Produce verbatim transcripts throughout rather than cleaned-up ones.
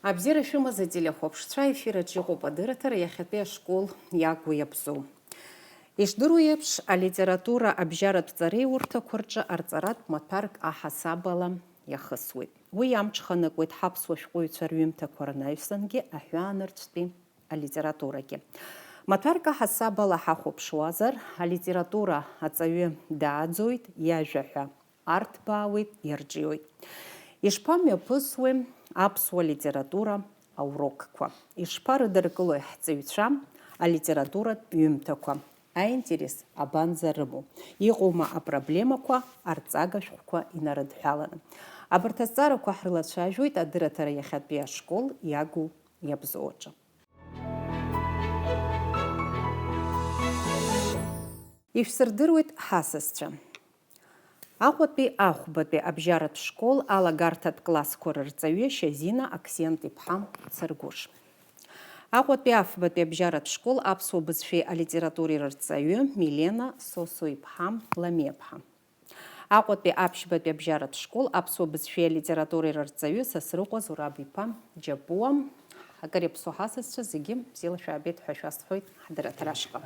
Абзиара шәымаз, ателехәаԥшцәа, ефир аҿы иҟоуп адырраҭара иахьатәи ашкол иагу иабзоу. Ишдыру еиԥш, алитература абжьаратә ҵареиурҭақәа рҿы арҵаратә маҭәарк аҳасабала иахысуеит. Уи иамҽханакуеит ҳаԥсуа шәҟәыҩҩцәа рҩымҭақәа рнаҩсангьы аҳәаанырцәтәи алитературагьы. Маҭәарк аҳасабала ҳахәаԥшуазар, алитература аҵаҩы дааӡоит, иажәа ҳәа арҭбаауеит, иарҿиоит. Ишԥамҩаԥысуеи аԥсуа литература аурокқәа? Ишԥарыдыркылои ҳҵаҩцәа алитературатә ҩымҭақәа? Аинтерес абанӡа рымоу? Иҟоума апроблемақәа арҵага шәҟәқәа инарыдҳәаланы? Абарҭ азҵаарақәа ҳрылацәажәоит адырраҭара иахьатәи ашкол иагу иабзоу аҿы. Ишәсырдыруеит ҳасасцәа. Аҟәатәи Ахәбатәи абжьаратә школ алагарҭатә классқәа рырҵаҩы Шьазина Аксент-иԥҳа Царгәыш. Аҟәатәи Афбатәи абжьаратә школ аԥсуа бызшәеи алитературеи рырҵаҩы Милена Сосо-иԥҳа Ламиаԥҳа. Аҟәатәи Аԥшьбатәи абжьаратә школ аԥсуа бызшәеи алитературеи рырҵаҩы Сасрыҟәа Зураб-иԥа Џьапуа. Акыр иаԥсоу ҳасасцәа зегьы бзиала шәаабеит ҳәа шәасҳәоит ҳдырраҭара ашҟа.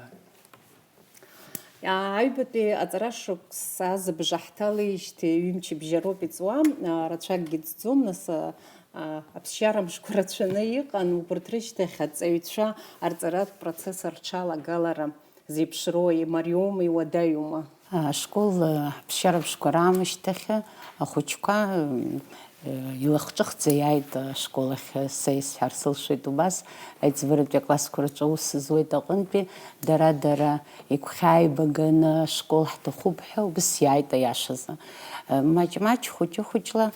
Аҩбатәи аҵара шықәса зыбжа ҳҭалеижьҭеи ҩымчыбжьа роуп иҵуа, а, рацәакгьы ӡӡом, нас, а, а, аԥсшьарамшқәа рацәаны иҟан, убарҭ рышьҭахь аҵаҩцәа арҵаратә процесс рҽалагалара зеиԥшроу, имариоума, иуадаҩума? Ашкол, а, аԥсшьарамшқәа раамышьҭахь ахәыҷқәа, м, Илахҿыхӡа иааит ашкол ахь, са исҳәар сылшоит убас, аиҵбыратәи аклассқәа рҿы аус зуеит аҟынтәи, дара-дара игәхьааибаганы ашкол ҳҭахуп ҳәа убас иааит аиашазы. Маҷ-маҷ, хәыҷы-хәыҷла,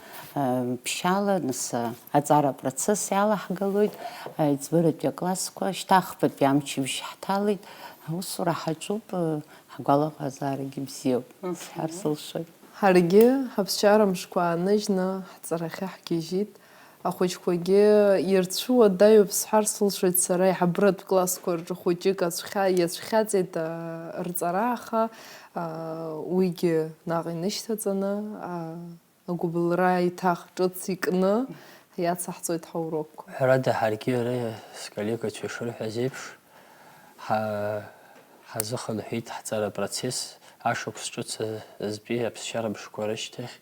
ԥшьала, нас, аҵара апроцесс иалаҳгалоит, аиҵбыратәи аклассқәа, шьҭа ахԥатәи амчыбжь ҳҭалеит, аусура ҳаҿуп, ҳгәалаҟазаарагьы бзиоуп, сҳәар сылшоит. Ҳаргьы ҳаԥсшьара мшқәа ааныжьны ҳҵарахьы ҳгьежьит. Ахәыҷқәагьы ирцәуадаҩуп сҳәар сылшоит сара, аиҳабыратә классқәа рҿы хәыҷык ацәхьа-, иацәхьаҵит, а, рҵара, аха, а, уигьы наҟ инышьҭаҵаны, а, агәыбылра еиҭах ҿыц икны иацаҳҵоит ҳаурокқәа. Ҳәарада, ҳаргьы ара сколлегацәа ишырҳәаз еиԥш, ҳа-, ҳазыхынҳәит ҳҵара процесс ашықәс ҿыц азтәи аԥсшьара мшқәа рышьҭахь,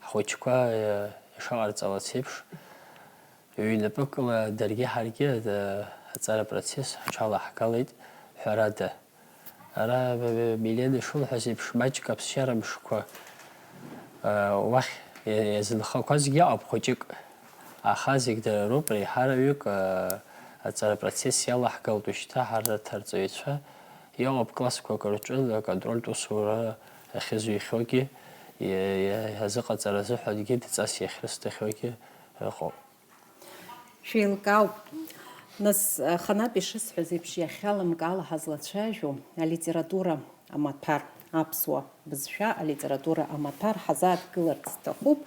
ҳхәыҷқәа, э, ишаҟарҵалац еиԥш, ҩнапыкла даргьы ҳаргьы, э, аҵара процесс ҳаҽалаҳгалеит, ҳәарада. Ара, э, Милена ишылҳәаз еиԥш, маҷк аԥсшьара мшқәа, э, уахь, э, иазынхақәазгьы ыҟоуп хәыҷык, аха зегь дара роуп, реиҳараҩык, э, аҵара процесс иалаҳгалт уажәшьҭа ҳарҭ арҵаҩцәа. Иҟоуп классқәак рҿы аконтрольтә усура ахьызҩхьоугьы, иа-, иа-, иазыҟаҵара азыҳәангьы дҵас иахьрысҭахьоугьы ыҟоуп. Шәеилкаауп. Нас, аханатә ишысҳәаз еиԥш, иахьа лымкаала ҳазлацәажәо алитература амаҭәар, аԥсуа бызшәа алитература амаҭәар ҳазааҭгыларц сҭахуп.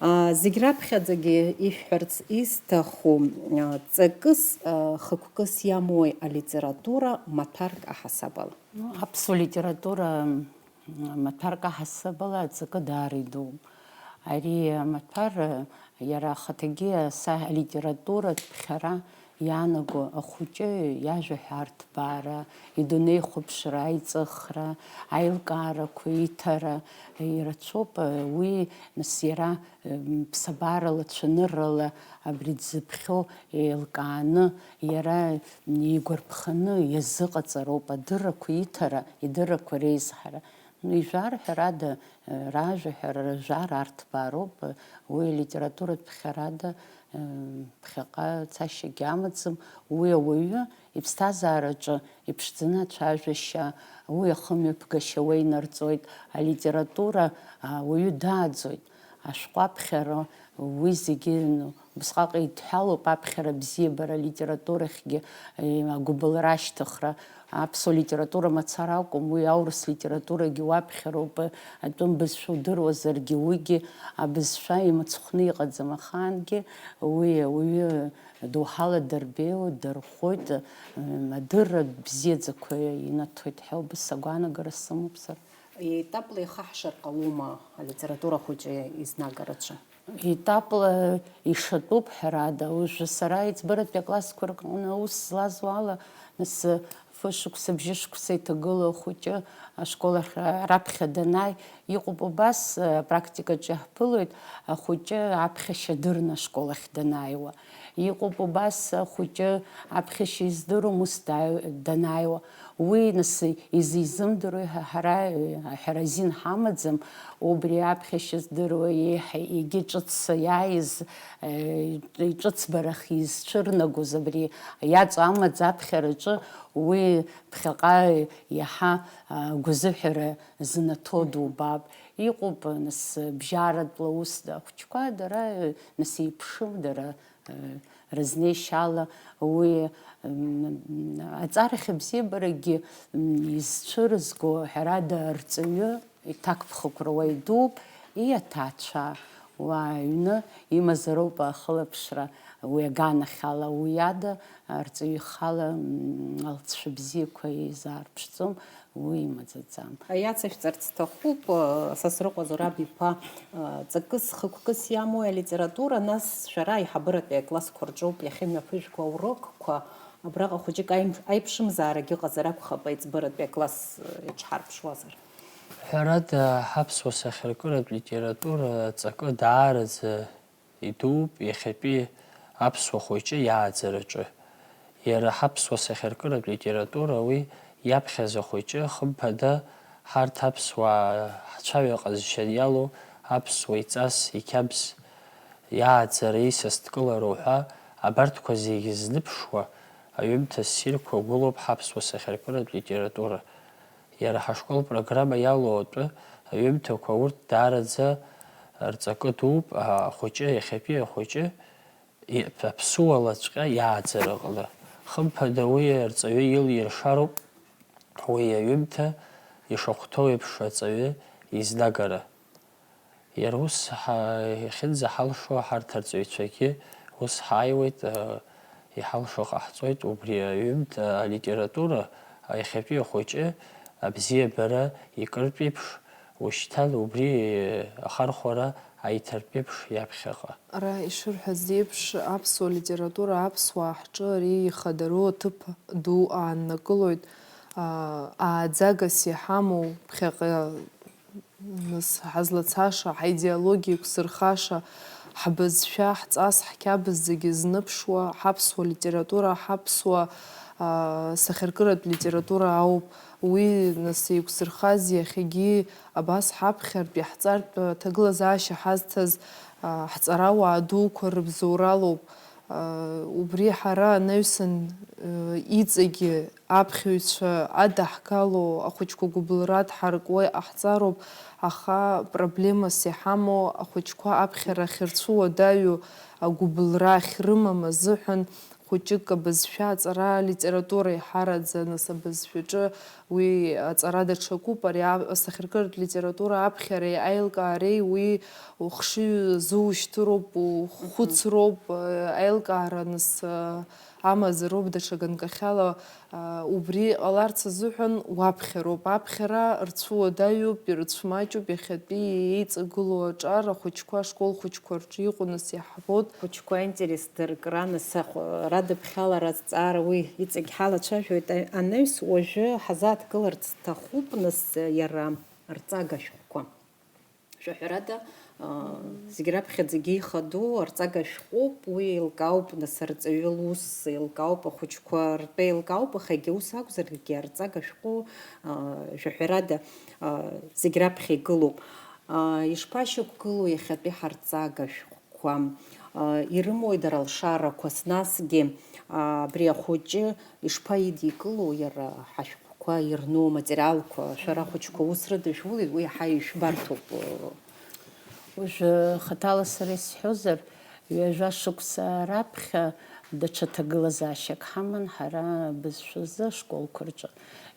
А, зегь раԥхьаӡагьы ишәҳәарц исҭаху, а, ҵакыс, а, хықәкыс иамои алитература маҭәарк аҳасабала? Аԥсуа литература, м, маҭәарк аҳасабала аҵакы даара идууп. Ари амаҭәар, иара ахаҭагьы са алитературатә ԥхьара иаанаго ахәыҷы иажәа ҳәа арҭбаара, идунеихәаԥшра, аиҵыхра, аилкаарақәа иҭара ирацәоуп. Уи, нас, иара, м, ԥсабарала, цәаныррала абри дзыԥхьо еилкааны, иара игәарԥханы иазыҟаҵароуп адыррақәа иҭара, идыррақәа реизҳара. Ижәар, ҳәарада, ражәаҳәара, рыжәара арҭбаароуп, уи алитературатә ԥхьарада, ԥхьаҟа цашьагьы амаӡам, уи ауаҩы иԥсҭазаараҿы иԥшӡаны ацәажәашьа, уи ахымҩаԥгашьа уа инарҵоит, алитература ауаҩы дааӡоит, ашәҟәы аԥхьара, уи зегьы, ну, убысҟак еидҳәалоуп аԥхьара абзиабара алитературахьгьы, э, агәыбылра ашьҭыхра. Аԥсуа литература мацара акәым, уи аурыс литературагьы уаԥхьароуп, э, атәым бызшәа удыруазаргьы, уигьы абызшәа имыцхәны иҟаӡам ахаангьы, уи ауаҩы доуҳала дырбеиоит, дырхәоит, э, адырра бзиаӡақәа инаҭоит ҳәа убыс агәаанагара сымоуп сара. Етапла ихаҳшар ҟалома алитература хәыҷы изнагара аҿы? Етапла ишатәуп, ҳәарада, уажәы сара аиҵбыратәи аклассқәа рҟны аус злазу ала, нас, фышықәса, бжьышықәса иҭагылоу ахәыҷы ашкол ахь раԥхьа данааи, иҟоуп убас, апрактикаҿы иаҳԥылоит, ахәыҷы аԥхьашьа дырны ашкол ахь данааиуа. Иҟоуп убас ахәыҷы аԥхьашьа издыруам ус дааи-, данааиуа. Уи, нас, изизымдыруа ҳа-, ҳара, э, аҳәара азин ҳамаӡам, убри аԥхьашьа здыруа еиҳа егьи ҿыц иааиз, э, иҿыцбарах изцәырнагоз абри иаҵоу амаӡа аԥхьараҿы уи ԥхьаҟа иаҳа, а, гәазыҳәара зынаҭо дубап. Иҟоуп, нас, бжьаратәла ус ахәыҷқәа, дара, э, нас, еиԥшым, дара, э, рызнеишьала уи, м, аҵарахь абзиабарагьы, м, изцәырызго, ҳәарада, арҵаҩы иҭакԥхықәра уаҩ дууп, иаҭаацәа, уа аҩны имазароуп ахылаԥшра уи аганахьала, уи ада арҵаҩы ихала, м, алҵшәа бзиақәа изаарԥшӡом. Уи имаӡаӡам. Иацышәҵарц сҭахуп, Сасрыҟәа Зураб-иԥа, ҵакыс, хықәкыс иамои алитература, нас шәара аиҳабыратәи аклассқәа рҿоуп иахьымҩаԥыжәго аурокқәа, абраҟа хәыҷык аим-, аиԥшымзаарагь ыҟазар акәхап, аиҵбыратәи акласс иҽҳарԥшуазар. Ҳәарада, ҳаԥсуа сахьаркыратә литература ҵакы даараӡа идууп иахьатәи аԥсуа хәыҷы иааӡараҿы. Иара ҳаԥсуа сахьаркыратә литература уи иаԥхьаз ахәыҷы, хымԥада, ҳарҭ аԥсуаа ҳцәаҩа ҟазшьа иалоу аԥсуа иҵас, иқьабз, иааӡара, исасдкылара уҳәа, абарҭқәа зегьы зныԥшуа аҩымҭа ссирқәа гәылоуп ҳаԥсуа сахьаркыратә литература. Иара ҳашкол программа иалоу атәы аҩымҭақәа урҭ даараӡа рҵакы дууп, ахәыҷы, иахьатәи ахәыҷы, и-, аԥсуалаҵәҟьа иааӡараҟны. Хымԥада, уи арҵаҩы илиршароуп уи аҩымҭа ишахәҭоу еиԥш аҵаҩы изнагара. Иара ус ҳа-, иахьынӡаҳалшо, ҳарҭ арҵаҩцәагьы ус ҳааиуеит, э, иҳалшо ҟаҳҵоит, убри аҩымҭа алитература, иахьатәи ахәыҷы абзиабара икыртә еиԥш, ушьҭан убри ахархәара аиҭартә еиԥш иаԥхьаҟа. Ара ишырҳәаз еиԥш, аԥсуа литература аԥсуаа ҳҿы ари ихадароу аҭыԥ ду ааннакылоит, аа, ааӡагас иҳамоу, ԥхьаҟа Нас ҳазлацаша, ҳаидеологиа еиқәзырхаша, ҳбызшәа, ҳҵас, ҳқьабз зегьы зныԥшуа, ҳаԥсуа литература, ҳаԥсуа, аа, сахьаркыратә литература ауп. Уи, нас, еиқәзырхаз иахьагьы абас ҳаԥхьартә, иаҳҵартә аҭагылазаашьа ҳазҭаз, аа, ҳҵарауаа дуқәа рыбзоуралоуп. Убри ҳара анаҩсан, иҵегьы аԥхьаҩцәа адаҳгало, ахәыҷқәа гәыбылра дҳаркуа иҟаҳҵароуп, аха проблемас иҳамоу ахәыҷқәа аԥхьара ахьырцәуадаҩу агәыбылра ахьрымам азыҳәан, хәыҷык абызшәа аҵара, алитература иҳараӡа, нас, абызшәаҿы Уи аҵара даҽакуп, ари а-, асахьаркыратә литература аԥхьареи аилкаареи уи ухшыҩ зузшьҭыроуп, ухәыцроуп, э, аилкаара нас, э, амазароуп даҽа ганкахьала, э, убри ҟаларц азыҳәан уаԥхьароуп. Аԥхьара рцәуадаҩуп, ирыцәмаҷуп иахьатәи еиҵагылоу аҿар, ахәыҷқәа ашкол хәыҷқәа рҿы иҟоу нас иаҳбоит. Хәыҷқәа аинтерес дыркра, нас ахә-, радыԥхьалара азҵаара уи иҵегь ҳалацәажәоит. А-, анаҩс уажәы ҳазааҭгыларц сҭахуп, нас, иара рҵага шәҟәқәа. Шәаҳәарада, а, зегь раԥхьаӡагьы ихадоу арҵага шәҟәуп, уи еилкаауп, нас, арҵаҩы лус еилкаауп, ахәыҷқәа ртәы еилкаауп, аха егьа ус акәзаргьы арҵага шәҟәы, а, шәаҳәарада, а, зегь раԥхьа игылоуп. А, ишԥашьақәгылоу иахьатәи ҳарҵага шәҟәқәа? Ирымои дара алшарақәа? Насгьы абри ахәыҷы ишԥаидикыло иара ҳашәҟәқәа ирну аматериалқәа? Шәара ахәыҷқәа аус рыдышәулеит, уи иаҳа ишәбарҭоуп. Уажәы хаҭала сара исҳәозар, ҩажәа шықәса раԥхьа даҽа ҭагылазаашьак ҳаман ҳара бызшәазы ашколқәа рҿы.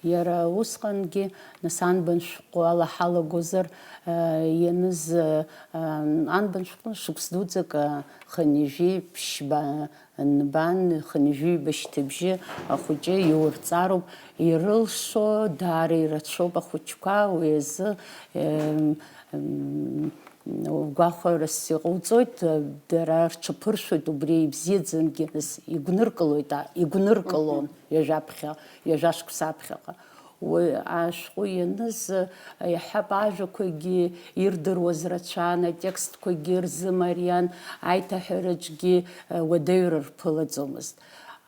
Иара усҟангьы, нас, анбан шәҟәы ала ҳалагозар, э, ианыз, э, анбан шәҟәы шықәс дуӡӡак, э, хынҩажәи ԥшьба нбан, хынҩажәи ҩба шьҭыбжьы ахәыҷы иурҵароуп, ирылшо даара ирацәоуп ахәыҷқәа, уи азы, э, м, гәахәарас иҟауҵоит, дара рҽаԥыршәоит, убри ибзиаӡангьы, нас, игәныркылоит, а, игәныркылон ҩажәаԥхьа, ҩажәа шықәса аԥхьаҟа. Уи ашәҟәы ианыз, иаҳҳәап, ажәақәагьы ирдыруаз рацәан, атекстқәагьы рзымариан, аиҭаҳәараҿгьы, э, уадаҩра рԥылаӡомызт.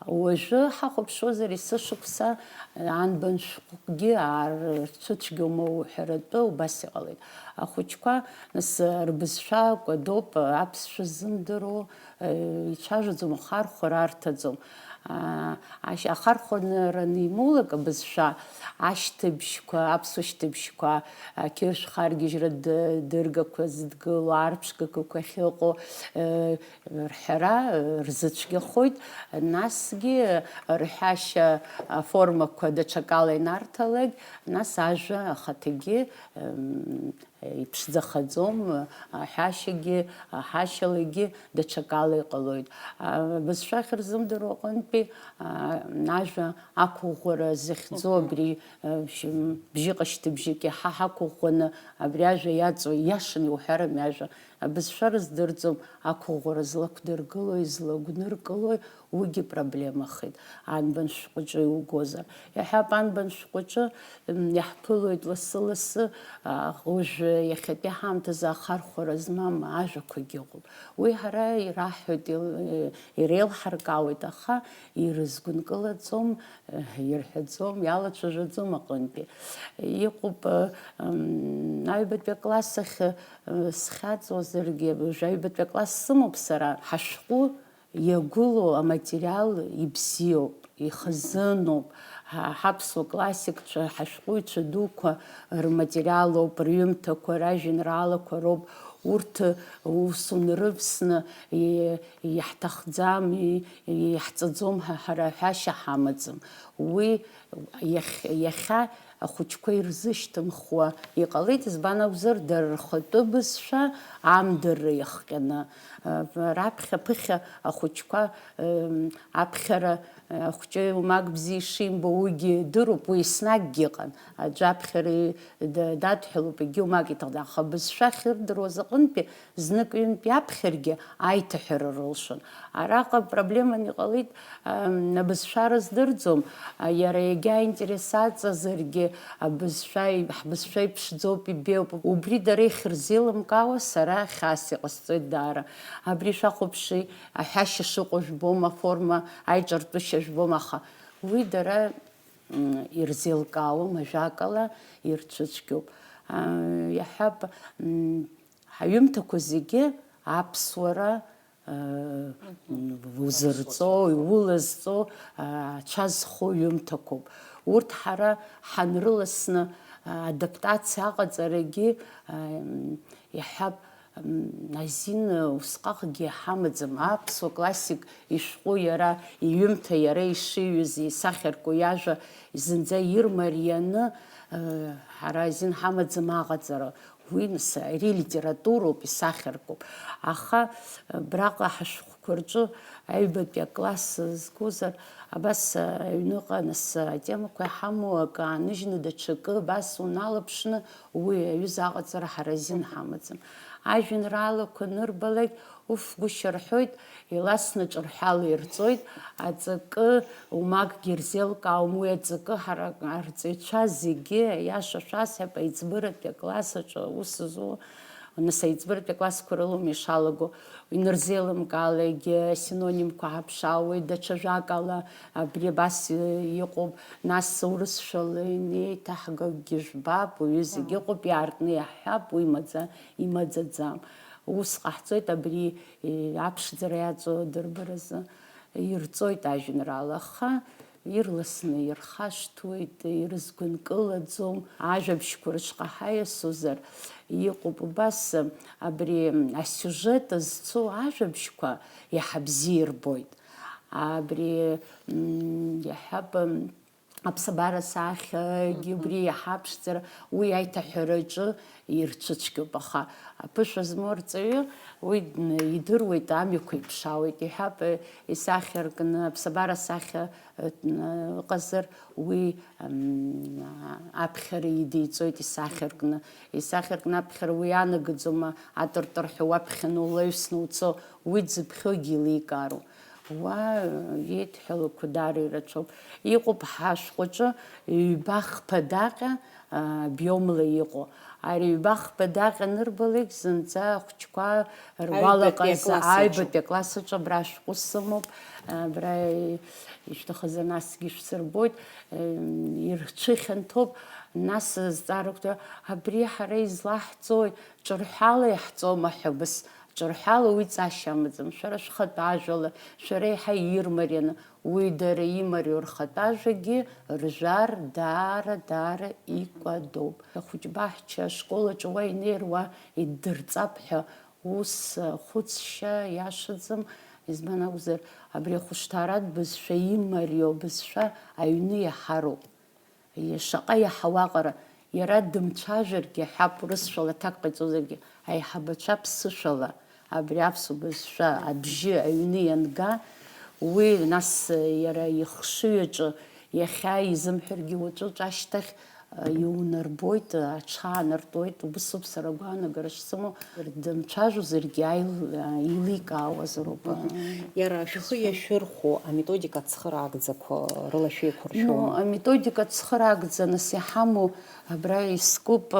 Уажәы ҳахәаԥшуазар, есышықәса, э, анбан шәҟәгьы аарцәыцәгьоума уҳәаратәы убас иҟалеит. Ахәыҷқәа, нас, рбызшәа кәадоуп, аԥсшәа ззымдыруа, э, ицәажәаӡом, ахархәара арҭаӡом. А, ашь-, ахархәанара анимулак абызшәа, ашьҭыбжьқәа, аԥсуа шьҭыбжьқәа, ақьыршә харгьежьра д-, дыргақәа зыдгылоу, арԥшгақәа ахьыҟоу, э, рҳәара, э, рзыцәгьахоит, насгьы рҳәашьа аформақәа даҽакала инарҭалак, нас ажәа ахаҭагьы, м, иԥшӡахаӡом, аҳәашьагьы, аҳашьалагьы даҽакала иҟалоит. Абызшәа ахьырзымдыруа аҟынтәи, а, ажәа ақәыӷәӷәара зыхьӡу абри, а, шь-, м, бжьыҟа шьҭыбжьык иаҳа ҳақәыӷәӷәаны абри ажәа иаҵоу, ииашаны иуҳәарами ажәа. Абызшәа рыздырӡом, ақәыӷәӷәара злақәдыргыло, излагәныркыло, уигьы проблемахеит, анбан шәҟәаҿы иугозар. Иаҳҳәап, анбан шәҟәаҿы, м, иаҳԥылоит лассы-лассы, а, уажәы иахьатәи ҳаамҭазы ахархәара змам ажәақәагьы ыҟоуп. Уи ҳара ираҳҳәоит, ил-, э, иреилҳаркаауеит, аха ирызгәынкылаӡом, э, ирҳәаӡом, иалацәажәаӡом аҟынтәи. Иҟоуп, э, м, аҩбатәи акласс ахь, э, схьаҵуазаргьы, уажәы аҩбатәи акласс сымоуп сара, ҳашәҟәы иагәылоу аматериал ибзиоуп, ихазыноуп. Ҳа-, ҳаԥсуа классикцәа, ҳашәҟәыҩҩцәа дуқәа рматериалоуп, рҩымҭақәа, ражәеинраалақәа роуп. Урҭ ус унарывсны, и-, иаҳҭахӡам, и-, иаҳҵаӡом ҳәа ҳара ҳәашьа ҳамаӡам. Уи иахь-, иахьа ахәыҷқәа ирзышьҭымхуа иҟалеит, избан акәзар, дара рхатәы бызшәа амдырра иахҟьаны, э, раԥхьа-ԥыхьа ахәыҷқәа, э, аԥхьара, э, ахәҷы умак бзиа ишимбо уигьы идыруп, уи еснагьгьы ыҟан. Аӡәы аԥхьара и-, да-, дадҳәалоуп, егьи умак иҭахӡам, аха абызшәа ахьырдыруаз аҟынтәи знык-ҩынтә иаԥхьаргьы аиҭаҳәара рылшон. Араҟа проблеманы иҟалеит, ам, абызшәа рыздырӡом, а, иара егьа аинтерес аҵазаргьы, абызшәа, ҳбызшәа иԥшӡоуп, ибеиоуп. Убри дара иахьырзеилымкаауа, сара хьаас иҟасҵоит даара. Абри шәахәаԥши, аҳәашьа шыҟоу жәбома, аформа аиҿартәышьа жәбома, аха уи дара, м, ирзеилкаауам, ажәакала, ирцәыцәгьоуп. А, иаҳҳәап, м, Ҳаҩымҭақәа зегьы аԥсуара, э, узырҵо, иулазҵо, э, ацәа зхоу ҩымҭақәоуп. Урҭ ҳара ҳанрыласны, э, адаптациа аҟаҵарагьы, э, иаҳҳәап, м, азин усҟакгьы ҳамаӡам. Аԥсуа классик ишәҟәы иара иҩымҭа, иара ишиҩыз, исахьарку иажәа зынӡа ирмарианы, э, ҳара азин ҳамаӡам аҟаҵара. Уи, нас, ари литературоуп, исахьаркуп. Аха, э, абраҟа ҳашәҟәқәа рҿы аҩбатәи акласс згозар, абас, э, аҩныҟа, нас, атемақәа иҳамоу акы ааныжьны, даҽакы, абас уналаԥшны, уи аҩыза аҟаҵара ҳара азин ҳамаӡам. Ажәеинраалақәа анырбалак, уф, гәышьа рҳәоит, иласны ҿырҳәала ирҵоит, аҵакы умакгьы ирзеилкаауам, уи аҵакы ҳара арҵаҩцәа зегьы, аиаша шәасҳәап, аиҵбыратәи акласс аҿы аус зуа, нас аиҵбыратәи аклассқәа рылоума ишалаго, инырзеилымкаалакгьы асинонимқәа ҳаԥшаауеит, даҽа жәакала абри абас иҟоуп, нас урысшәала инеиҭаҳгакгьы жәбап, уаҩы зегьы ыҟоуп, иаартны иаҳҳәап, уи маӡа-, имаӡаӡам. Ус ҟаҳҵоит абри, е, аԥшӡара иаҵоу адырбаразы. Ирҵоит ажәеинраала, аха ирласны ирхашҭуеит, ирызгәынкылаӡом. Ажәабжьқәа рыҽҟаҳа иасозар, иҟоуп убас, абри, м, асиужет зцу ажәабжьқәа иаҳа бзиа ирбоит. Абри, м, иаҳҳәап, м, аԥсабара сахьагьы убри иаҳа аԥшӡара, уи аиҭаҳәараҿы ирцәыцәгьоуп, аха аԥышәа змоу арҵаҩы уи дн-, идыруеит амҩақәа иԥшаауеит, иҳәап, исахьаркны, аԥсабара сахьа, ы, ыҟазар, уи, м, аԥхьара идиҵоит исахьаркны. Исахьаркны аԥхьара уи анагаӡома, атыртырҳәа уаԥхьаны улаҩсны уцо, уи дзыԥхьогьы еиликаароуп. Уа, еидҳәалақәа даара ирацәоуп. Иҟоуп ҳашәҟәаҿы ҩба-хԥа даҟьа, а, обиомла иҟоу. Ари ҩба-хԥа даҟьа анырбалак, зынӡа ахәыҷқәа ргәалаҟазы аҩбатәи аклассаҿы. Аҩбатәи аклассаҿы абра ашәҟәы сымоуп, абра ишәҭахызар насгьы шәсырбоит, ем, ирцәыхьанҭоуп, нас зҵаарақәа, абри ҳара излаҳҵои, ҿырҳәала иаҳҵома ҳәа, абас, ҿырҳәала уи ҵашьа амаӡам, шәара шәхатә ажәала, шәара еиҳа ирмарианы, уи дара имариоу рхатә ажәагьы ржәар даара, даара икәадоуп. Ахәыҷ баҳча ашкол аҿы уа инеир, уа иддырҵап ҳәа ус ахәыцшьа иашаӡам, избан акәзар, абри ахәышҭааратә бызшәа имариоу бызшәа аҩны иаҳароуп. Шаҟа иаҳауа аҟара, иара дымцәажәаргьы, ҳәап, урысшәала аҭак ҟаиҵозаргьы, аиҳабацәа ԥсышәала абри аԥсуа бызшәа абжьы аҩны ианга, уи нас иара ихшыҩ аҿы иахьа изымҳәаргьы уаҵәы ашьҭахь, а, иунарбоит, аҽаанартуеит, убыс ауп сара агәаанагара шсымоу, дымцәажәозаргьы аил-, а, еиликаауазароуп. Мгм. Иара шәхы иашәырхәо аметодика ацхыраагӡақәа рыла шәеиқәыршәома? Ну, аметодика ацхыраагӡа нас иҳамоу абра искуп,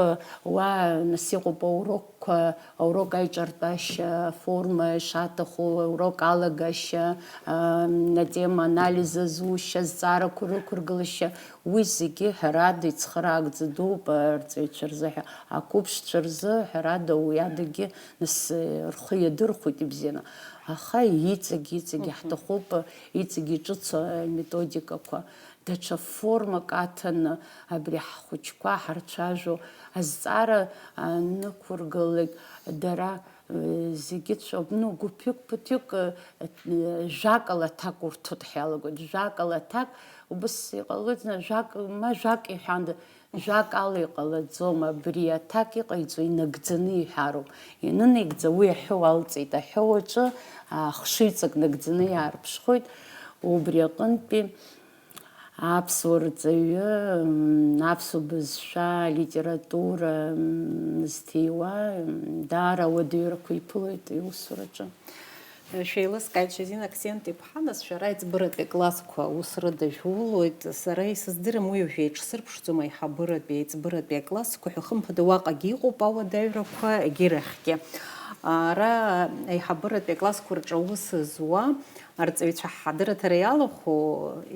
уа нас иҟоуп аурокқәа, аурок аиҿартәашьа, аформа ишаҭаху, аурок алагашьа, а, атема анализа зушьа, азҵаарақәа рықәыргылашьа, уи зегьы, ҳәарада, ицхыраагӡа дууп арҵаҩцәа рзыҳәа, ақәыԥшцәа рзы, ҳәарада, уи адагьы нас рхы иадырхәоит ибзианы. Аха иҵегь, иҵегь иаҳҭахуп, иҵегь иҿыцу аметодикақәа. Даҽа формак аҭаны абри ҳхәыҷқәа ҳарцәажәо азҵаара анықәыргылак, дара, э, зегьы цәоуп. Ну, гәыԥҩык, ԥыҭҩык, э, э, жәакала аҭак урҭоит ҳәа иалагоит. Жәакала аҭак, убыс иҟалоит, зны жәак, ма жәак иҳәанда, жәак ала иҟалаӡом. Абри аҭак иҟаиҵо инагӡаны иҳәароуп. Ианынаигӡа уи аҳәоу алҵит. Аҳәоу аҿы, а, хшыҩҵак нагӡаны иаарԥшхоит. Убри аҟынтәи аԥсуа рҵаҩы, м, аԥсуа бызшәа, алитература, м, зҭиуа, м, даара ауадаҩрақәа иԥылоит иусураҿы. Шәеилыскааит, Шьазина Аксент-иԥҳа, нас шәара аиҵбыратәи аклассқәа аус рыда шәулоит. Сара исыздырам, уи уажә еиҿсырԥшӡом, аиҳабыратәи, аиҵбыратәи аклассқәа ҳәа, хымԥада, уаҟагьы иҟоуп ауадаҩрақәа, егьирахьгьы. Ара аиҳабыратәи аклассқәа рҿы аус зуа арҵаҩцәа ҳҳадырҭара иалахәу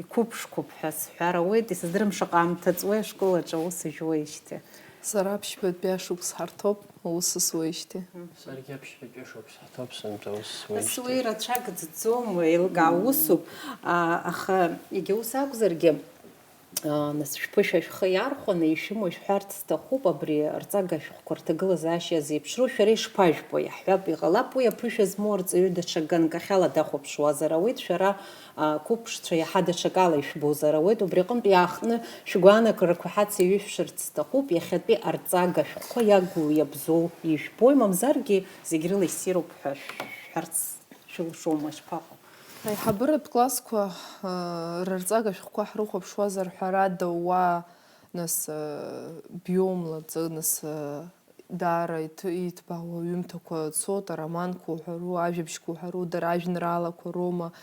иқәыԥшқәоуп ҳәа сҳәар ауеит, исыздырам шаҟа аамҭа ҵуеи ашкол аҿы аус зжәуеижьҭеи. Сара ԥшьбатәи ашықәс ҳарҭоуп, аус зуеижьҭеи. Саргьы аԥшьбатәи ашықәс ҳарҭоуп сынтәа аус зуеижьҭеи. Ас уи рацәак ӡӡом, еилкаа усуп, а, аха егьа ус акәзаргьы, аа, нас шәԥышәа шәхы иархәаны ишәымоу шәҳәарц сҭахуп, абри арҵага шәҟәқәа рҭагылазаашьа зеиԥшроу шәара ишԥажәбо? Иаҳҳәап, иҟалап уи аԥышәа змоу арҵаҩы даҽа ганкахьала дахәаԥшуазар ауеит, шәара, аа, қәыԥшцәа иаҳа даҽакала ишәбозар ауеит, убри аҟынтә иаахтны шәгәаанагарақәа ҳацеиҩышәшарц сҭахуп, иахьатәи арҵага шәҟәқәа иагу иабзоу ижәбои, мамзаргьы зегь рыла иссируп ҳәа шәҳәарц шәылшома, ишԥаҟоу? Аиҳабыратә классқәа, ыы, рырҵага шәҟәқәа ҳрыхәаԥшуазар, ҳәарада, уа, нас, ыы, обиомла, ҵ-, нас, ыы, даара иҭ-, иҭбаау аҩымҭақәа цоит, ароманқәа уҳәару, ажәабжьқәа уҳәару, дара ажәеинраалақәа роума.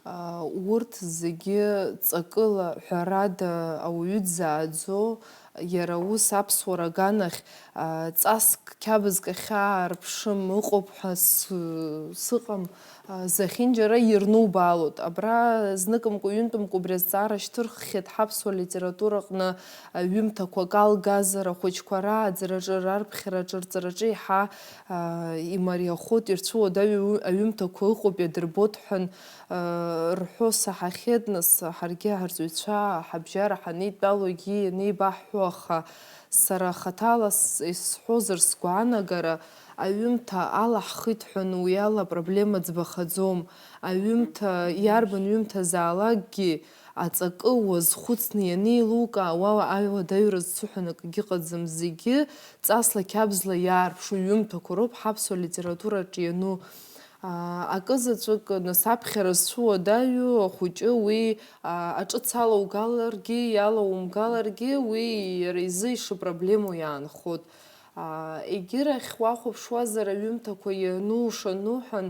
Аа, урҭ зегьы ҵакыла, ҳәарада, ауаҩы дзааӡо, иара ус аԥсуара аганахь, аа, ҵаск, қьабзк ахьаарԥшым ыҟоуп ҳәа сы-, сыҟам, аа, зехьынџьара ирнубаалоит. Абра зныкымкәа, ҩынтәымкәа убри азҵаара шьҭырххьеит ҳаԥсуа литератураҟны аҩымҭақәак алгазар, ахәыҷқәа рааӡараҿы, рарԥхьараҿы, рҵараҿы еиҳа, аа, имариахоит, ирцәыуадаҩу аҩымҭақәа ыҟоуп, иадырбоит ҳәан, рҳәо саҳахьеит, нас, ҳаргьы ҳарҵаҩцәа ҳабжьара ҳанеидтәалогьы ианеибаҳҳәо, аха сара хаҭала с-, исҳәозар, сгәаанагара, аҩымҭа алаҳхит ҳәа уи ала апроблема ӡбахаӡом. Аҩымҭа, иарбан ҩымҭазаалакгьы, Аҵакы уазхәыцны ианеилукаа, уа ауадаҩра зцу ҳәа акгьы ыҟаӡам, зегьы ҵасла-қьабзла иаарԥшу ҩымҭақәа роуп ҳаԥсуа литератураҿы иану. Акызаҵәык, нас, аԥхьара зцу уадаҩу ахәыҷы уи аҿыц алаугаларгьы, иалаумгаларгьы, уи иара изы ишыпроблемоу иаанхоит. Егьырахь уахәаԥшуазар, аҩымҭақәа иану шану ҳәан,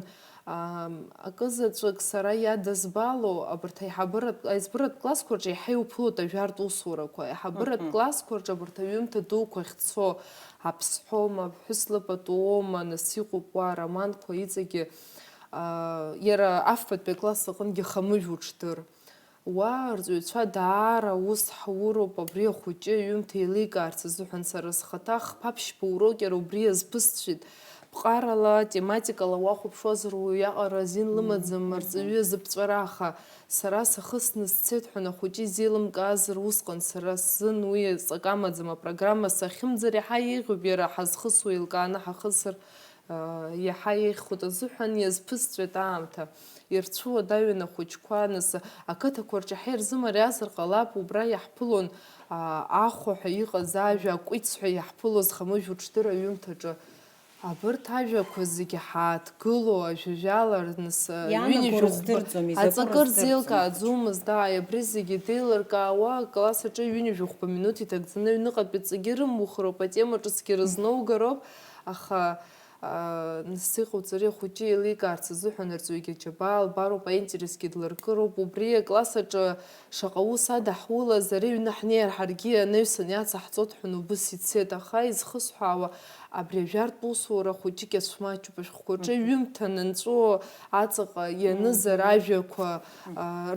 акызаҵәык сара иадызбало, абарҭ аиҳабыратә, аиҵбыратә классқәа рҿы иаҳа иуԥылоит ажәартә усурақәа, аиҳабыратә классқәа рҿы абарҭ аҩымҭа дуқәа ахьцо, аԥсҳәома, аԥҳәыс лыпатуома, нас иҟоуп уа ароманқәа иҵегьы, иара афбатәи акласс аҟынгьы хамыжә уҽдыр. Уа арҵаҩцәа даара аус ҳауроуп, абри ахәыҷы аҩымҭа еиликаарц азыҳәан сара схаҭа хԥа-ԥшьба урок иара убри иазԥысҵәеит. Ԥҟарала, тематикала уахәаԥшуазар, уаҩаҟара азин лымаӡам арҵаҩы азыԥҵәара, аха сара сахысны сцеит ҳәа ахәыҷы изеилымкаазар, усҟан сара сзын уи ҵак амаӡам, апрограмма сахьымӡар иаҳа еиӷьуп, иара ҳазхысуа еилкааны ҳахысыр, Иаҳа еиӷьхоит азыҳәан иазԥысҵәеит аамҭа. Ирцәуадаҩын ахәыҷқәа, нас, ақыҭақәа рҿы ҳа ирзымариазар ҟалап, убра иаҳԥылон, ахәа ҳәа иҟаз ажәа, акәиц ҳәа иаҳԥылоз хамыжә уҽдыр аҩымҭаҿы. Абырҭ ажәақәа зегьы ҳааҭгыло, ажәажәала, нас, Иаанаго ҩынҩажәи хәба рыздырӡом, изакәу аҵакы рыздырӡом рзеилкааӡомызт, ааи, абри зегьы деилыркаауа, акласс аҿы ҩынҩажәи хәба минуҭ иҭагӡаны аҩныҟатәи ҵакгьы рымухроуп, атема ҿыцгьы рызнаугароуп, аха, Нас иҟауҵари, ахәыҷы еиликаарц азыҳәан арҵаҩгьы аџьабаа лбароуп, аинтересгьы длыркыроуп. Убри акласс аҿы шаҟа ус ада ҳулаз, ари аҩны ҳнеир ҳаргьы анаҩсан иацаҳҵоит ҳәа убыс ицеит, аха изхысҳәаауа, абри ажәартә усура хәыҷык иацәмаҷуп, ашәҟәқәа рҿы ҩымҭа нанҵәо аҵаҟа ианызар ажәақәа,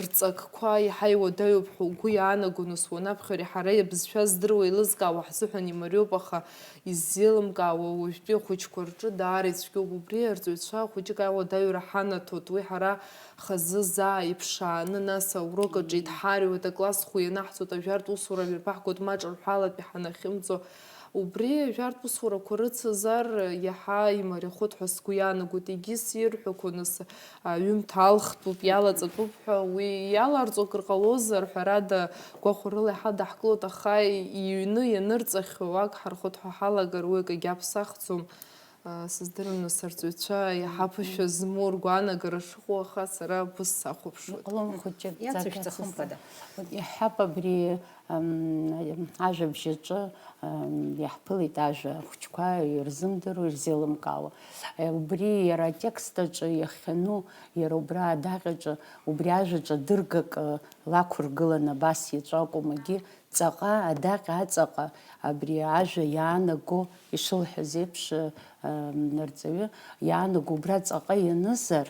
рҵакқәа иаҳа иуадаҩуп ҳәа угәы иаанаго, нас уанаԥхьари ҳара абызшәа здыруа еилызкаауа ҳзыҳәан имариоуп, аха иззеилымкаауа уажәтәи ахәыҷқәа рҿы даара ицәгьоуп. Убри арҵаҩцәа хәыҷык ауадаҩра ҳанаҭоит. Уи ҳара хазы заа иԥшааны, нас аурок аҿы идҳариуеит, акласс хәы ианаҳҵоит, ажәартә усура мҩаԥаҳгоит, ма ҿырҳәалатәи ҳанахьымӡо. Убри ажәартә усурақәа рыцызар, иаҳа имариахоит ҳәа сгәы иаанагоит. Егьыс ирҳәақәо, нас, аҩымҭа алхтәуп, иалаҵатәуп ҳәа, уи иаларҵо акыр ҟалозар, ҳәарада, гәахәарыла иҳадаҳкылоит, аха иҩны ианырҵахьоу ак ҳархоит ҳәа ҳалагар, уи акагьы аԥсахӡом. Сыздырам, нас, арҵаҩцәа иаҳа аԥышәа змоу ргәаанагара шыҟоу, аха сара убыс сахәаԥшуеит. Иҟалом, хәыҷык, Иацышәҵа, ҵак хымԥада. Иаҳҳәап, абри, ам, ажәабжь аҿы, ам, иаҳԥылеит ажәа ахәыҷқәа ирзымдыруа, ирзеилымкаауа. Е, убри иара атекст аҿы иахьану, иара убра адаҟьаҿы, убри ажәаҿы дыргак, э, лақәыргыланы абас иаҵәа акәымагьы, ҵаҟа, адаҟьа аҵаҟа абри ажәа иаанаго, ишылҳәаз еиԥш, э, ам, арҵаҩы, иаанаго убра ҵаҟа ианызар,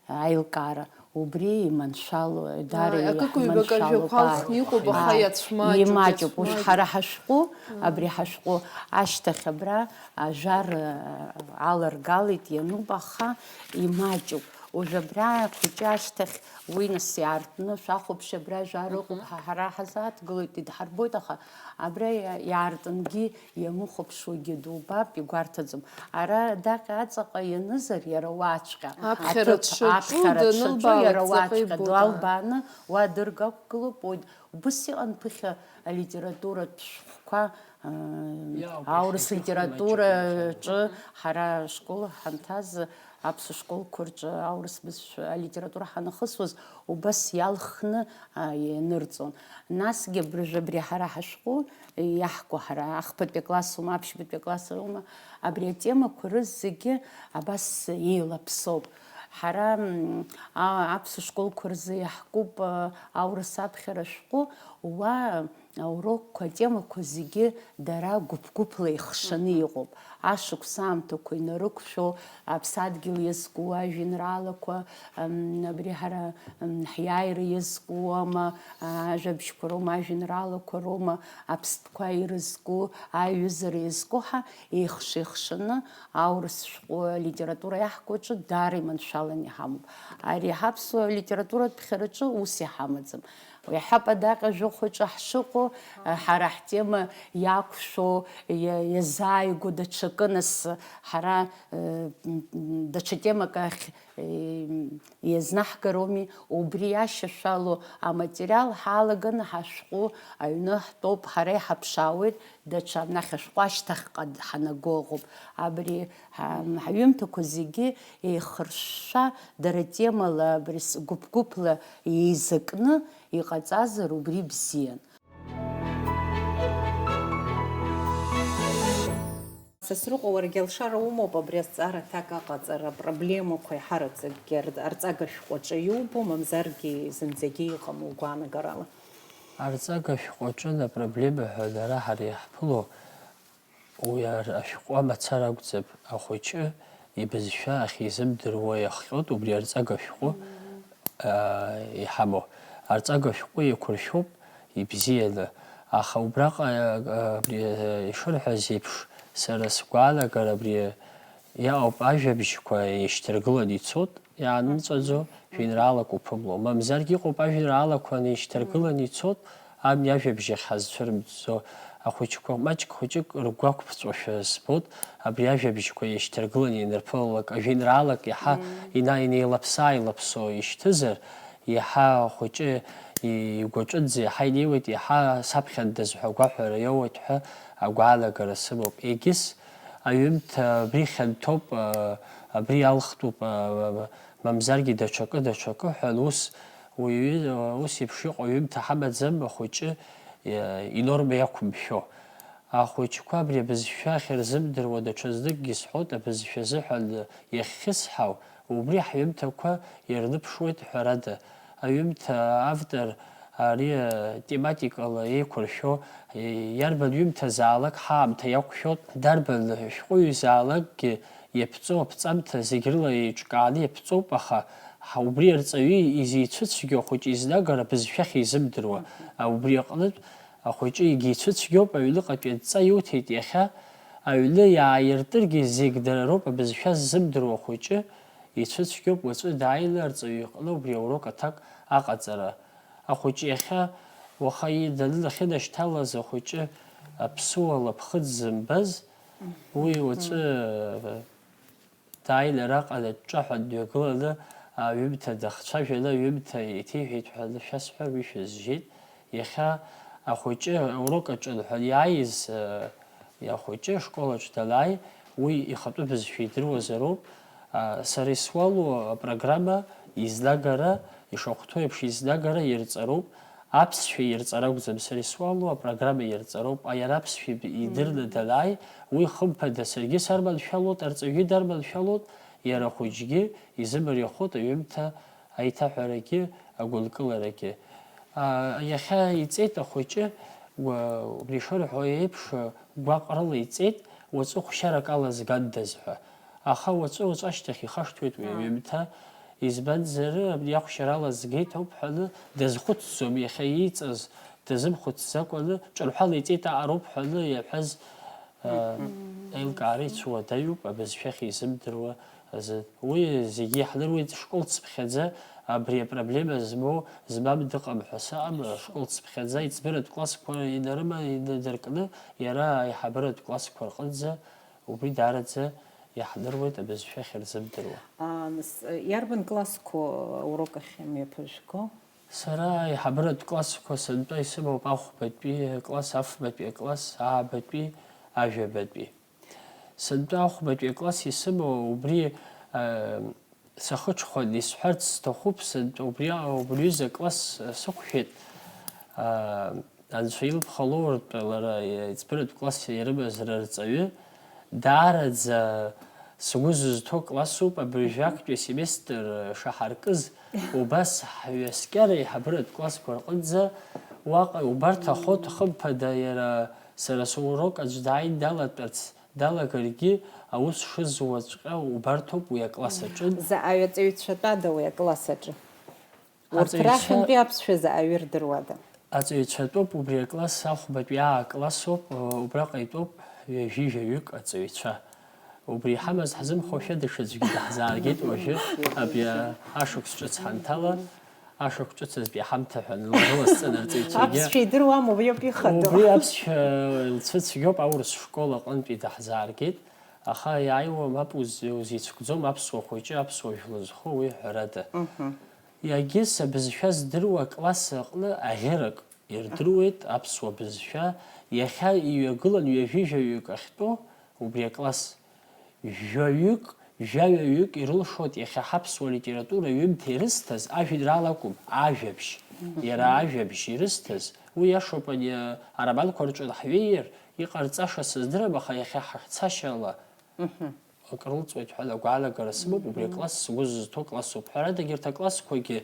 аилкаара, убри иманшәало, даара Ааи, акык-ҩбак иҳманшәалоуп, ажәақәа ааи. Алхны иҟоуп, аха Ааи, иацәмаҷуп, имаҷуп. Уажә иацәмаҷуп. Ҳара ҳашәҟәы, абри ҳашәҟәы ашьҭахь абра ажәар, э, аларгалеит, иануп, аха имаҷуп. Уажә абра ахәыҷы ашьҭахь уи нас иаартны, шәахәаԥш, абра ажәар ыҟоуп, ҳа, ҳара ҳазааҭгылоит, идҳарбоит, аха абра иа-, иаартынгьы ианухәаԥшуагьы дубап, игәарҭаӡом. Ара адаҟьа аҵаҟа ианызар, иара уаҵәҟьа Аԥхьара аҭыԥ, дшаҿу аԥхьара дшаҿу, данылбаалак иара ҵаҟа уаҵәҟьа ибоит, дуалбааны, уа дыргақәгылоуп, уи убыс иҟан ԥыхьа алитературатә шәҟәқәа, Иа, аурыс литератураҿы ҳара ашкол ҳанҭаз, аԥсуа школқәа рҿы аурыс бызшәа алитература ҳанахысуаз, убас иалхны, а, ианырҵон. Насгьы абыржәы абри ҳара ҳашәҟәы иаҳку ҳара ахԥатәи аклассума, аԥшьбатәи аклассума, абри атемақәа рызегьы абас еилаԥсоуп. Ҳара, м, а-, аԥсуа школқәа рзы иаҳкуп, а, аурыс аԥхьара шәҟәы, уа аурокқәа, атемақәа зегьы дара гәыԥ-гәыԥла еихшаны иҟоуп. Ашықәс аамҭақәа инарықәшәо, аԥсадгьыл иазку ажәеинраалақәа, м, абри ҳара, м, ҳиааира иазку ама, а, ажәабжьқәа роума, ажәеинраалақәа роума, аԥстәқәа ирызку, аиҩызара иазку ҳәа еихш-еихшаны аурыс шәҟәы алитература иаҳку аҿы даара иманшәаланы иҳамоуп. Ари ҳаԥсуа литературатә ԥхьараҿы ус иҳамаӡам. Иаҳҳәап, адаҟьа жәохәаҿы ҳшыҟоу, ҳара ҳтема иақәшәо, иа-, иазааигәоу даҽакы, нас ҳара, э, м, м, даҽа темак ахь, э, иазнаҳгароуми, убри иашьашәало аматериал ҳалаганы ҳашәҟәы аҩны ҳтәоуп, ҳара иҳаԥшаауеит, даҽа нахь ашәҟәы ашьҭахьҟа ҳанаго ыҟоуп. Абри ҳа-, ҳаҩымҭақәа зегьы еихыршәшәа, дара темала, абри с-, гәыԥ-гәыԥла еизакны иҟаҵазар, убри бзиан. Сасрыҟәа, уаргьы алшара умоуп абри азҵаара аҭак аҟаҵара, апроблемақәа иҳараӡакгьы ар-, арҵага шәҟәаҿы иубо, мамзаргьы зынӡагьы иҟам угәаанагарала? Арҵага шәҟәаҿы апроблема ҳәа дара ҳара иаҳԥыло, уи ар-, ашәҟәы амацара акәӡам, ахәыҷы ибызшәа ахьизымдыруа иахҟьоит убри арҵага шәҟәы, аа, иҳамоу. Арҵага шәҟәы еиқәыршәоуп ибзианы, аха убраҟа, а, абри, а, ишырҳәаз еиԥш, сара сгәаанагара абри иаауп ажәабжьқәа еишьҭаргыланы ицоит, иаанымҵәаӡо, жәеинраалак уԥымло. Мамзаргьы иҟоуп ажәеинраалақәа неишьҭаргыланы ицоит, ани ажәабжь ахь ҳазцәырымҵӡо. Ахәыҷқәа маҷк хәыҷык ргәы ақәԥҵәошәа збоит, абри ажәабжьқәа еишьҭаргыланы ианырԥылалак, ажәеинраалак иаҳа ина-, инеилаԥса-ааилаԥсо ишьҭызар, иаҳа ахәыҷы игәаҿынӡа иаҳа инеиуеит, иаҳа саԥхьандаз ҳәа агәаҳәара иоуеит ҳәа агәаанагара сымоуп. Егьыс аҩымҭа абри хьанҭоуп, а, абри алхтәуп, а, мамзаргьы даҽакы, даҽакы ҳәа, ус уаҩы, ус еиԥш иҟоу аҩымҭа ҳамаӡам, ахәыҷы, а, инорма иақәымшәо. Ахәыҷқәа абри абызшәа ахьырзымдыруа даҽазныкгьы сҳәоит, абызшәа азыҳәан иахьхьысҳау, убри ҳҩымҭақәа ирныԥшуеит, ҳәарада, аҩымҭа автор ари тематикала еиқәыршәо, иарбан ҩымҭазаалак ҳаамҭа иақәшәоит, дарбан шәҟәыҩҩызаалакгьы иаԥҵоу аԥҵамҭа зегь рыла еиҿкааны иаԥҵоуп, аха ҳа-, убри арҵаҩы изицәыцәгьоу ахәыҷы изнагара абызшәахь изымдыруа, а, убри аҟнытә, ахәыҷы егьицәыцәгьоуп, аҩныҟатәи адҵа иуҭеит иахьа, аҩны иааиртыргьы зегь дара роуп абызшәа ззымдыруа ахәыҷы, ицәыцәгьоуп уаҵәы дааины арҵаҩы иҟны убри аурок аҭак аҟаҵара. Ахәыҷы иахьа, уаха ида данынахьынашьҭалаз ахәыҷы аԥсуала ԥхыӡ зымбаз, уи уаҵәы, Дааины араҟа дҿаҳәа дҩагыланы, аҩымҭа дахцәажәаны, аҩымҭа еиҭеиҳәеит ҳәа шәасҳәар, уи шәызжьеит. Иахьа ахәыҷы аурок аҿы лҳәан иааиз, э, ахәыҷы ашкол аҿы данааи, уи ихатәы бызшәа идыруазароуп. А, сара исуалу апрограмма изнагара, ишахәҭоу еиԥш изнагара ирҵароуп. Аԥсшәа ирҵара акәӡам сара исуалу, апрограмма ирҵароуп. Иара аԥсшәа иб-, идырны данааи, уи хымԥада саргьы сарманшәалоит, арҵаҩгьы дарманшәалоит, иара ахәыҷгьы изымариахоит аҩымҭа аиҭаҳәарагьы агәынкыларагьы. А, иахьа иҵеит ахәыҷы, уа-, убри ишырҳәо еиԥш, гәаҟрыла иҵеит, уаҵәы хәшьарак ала згандаз ҳәа. Аха уаҵәы-уаҵәы ашьҭахь ихашҭуеит уи Аа. аҩымҭа, избанзар, абни ахәшьарала згеит ауп ҳәаны дазхәыцӡом, иахьа ииҵаз дазымхәыцӡакәаны, ҿырҳәала иҵеит аҟароуп ҳәаны иаҳәаз, аа, Мгм. аилкаара ицәуадаҩуп, абызшәахь изымдыруа азы. Уи зегьы иаҳдыруеит, школ цыԥхьаӡа абри апроблема змоу, змам дыҟам ҳәа сыҟам, школ цыԥхьаӡа иҵбыратә классқәа инарыма-, инадыркны, иара аиҳабыратә классқәа рҟынӡа Убри даараӡа иаҳдыруеит абызшәа ахьырзымдыруа. Аа, нас, иарбан классқәоу аурок ахь имҩаԥыжәго? Сара аиҳабыратә классқәа сынтәа исымоуп ахәбатәи акласс, афбатәи акласс, аабатәи, ажәабатәи. Сынтәа ахәбатәи акласс исымоу убри, аа, Сахыҽхәан, исҳәарц сҭахуп, сынтәа убри аҟара убри ҩыза акласс сықәшәеит. Аа, Анцәа илԥха лоуртә лара иҵбыратә класс ирымаз рырҵаҩы, даараӡа сгәы зызҭо классуп, абыржәы актәи асеместр шаҳаркыз, убас ҳҩаскьара аиҳабыратә классқәа рҟынӡа уаҟа убарҭахоит, хымԥада, иара сара сурок аӡә дааин далатәарц Далагаргьы аус шызуаҵәҟьа убарҭоуп уи акласс аҿы. Заҟаҩ аҵаҩцәатәада уи акласс аҿы? Урҭ Аҵаҩцәа- рахьынтәи аԥсшәа заҟаҩы ирдыруада? Аҵаҩцәатәоуп, убри акласс ахәбатәи аа классоуп, убраҟа итәоуп ҩажәи жәаҩык аҵаҩцәа. Убри иҳамаз ҳзымхошәа даҽаӡәгьы даҳзааргеит уажәы, абри ашықәс ҿыц ҳанҭала. Ашықәс ҿыцызтәи аҳамҭа ҳәа лгәыласҵан арҵаҩцәагьы. Аԥсшәа идыруама, убриоуп ихадоу. Убри аԥсшәа лцәыцәгьоуп, аурыс школ аҟынтәи даҳзааргеит, аха иааиуа мап уз-, узицәкӡом аԥсуа хәыҷы, аԥсуа жәла зху уи ҳәарада. Мгм. Иагьыс абызшәа здыруа акласс аҟны аӷьырак ирдыруеит аԥсуа бызшәа, иахьа иҩагылан ҩажәи жәаҩык ахьтәоу убри акласс. Жәаҩык, жәаҩаҩык ирылшоит иахьа ҳаԥсуа литература ҩымҭа ирысҭаз ажәеинраала акәым, ажәабжь. Мгм. Иара ажәабжь ирысҭаз, уи иашоуп, ани ароманқәа рҿы ҳҩеир, иҟарҵаша сыздырам, аха иахьа ҳахьцашьала Мгм. акрылҵуеит ҳәа агәаанагара сымоуп, убри Мгм. акласс сгәы зызҭо классуп. Ҳәарада, егьырҭ аклассқәагьы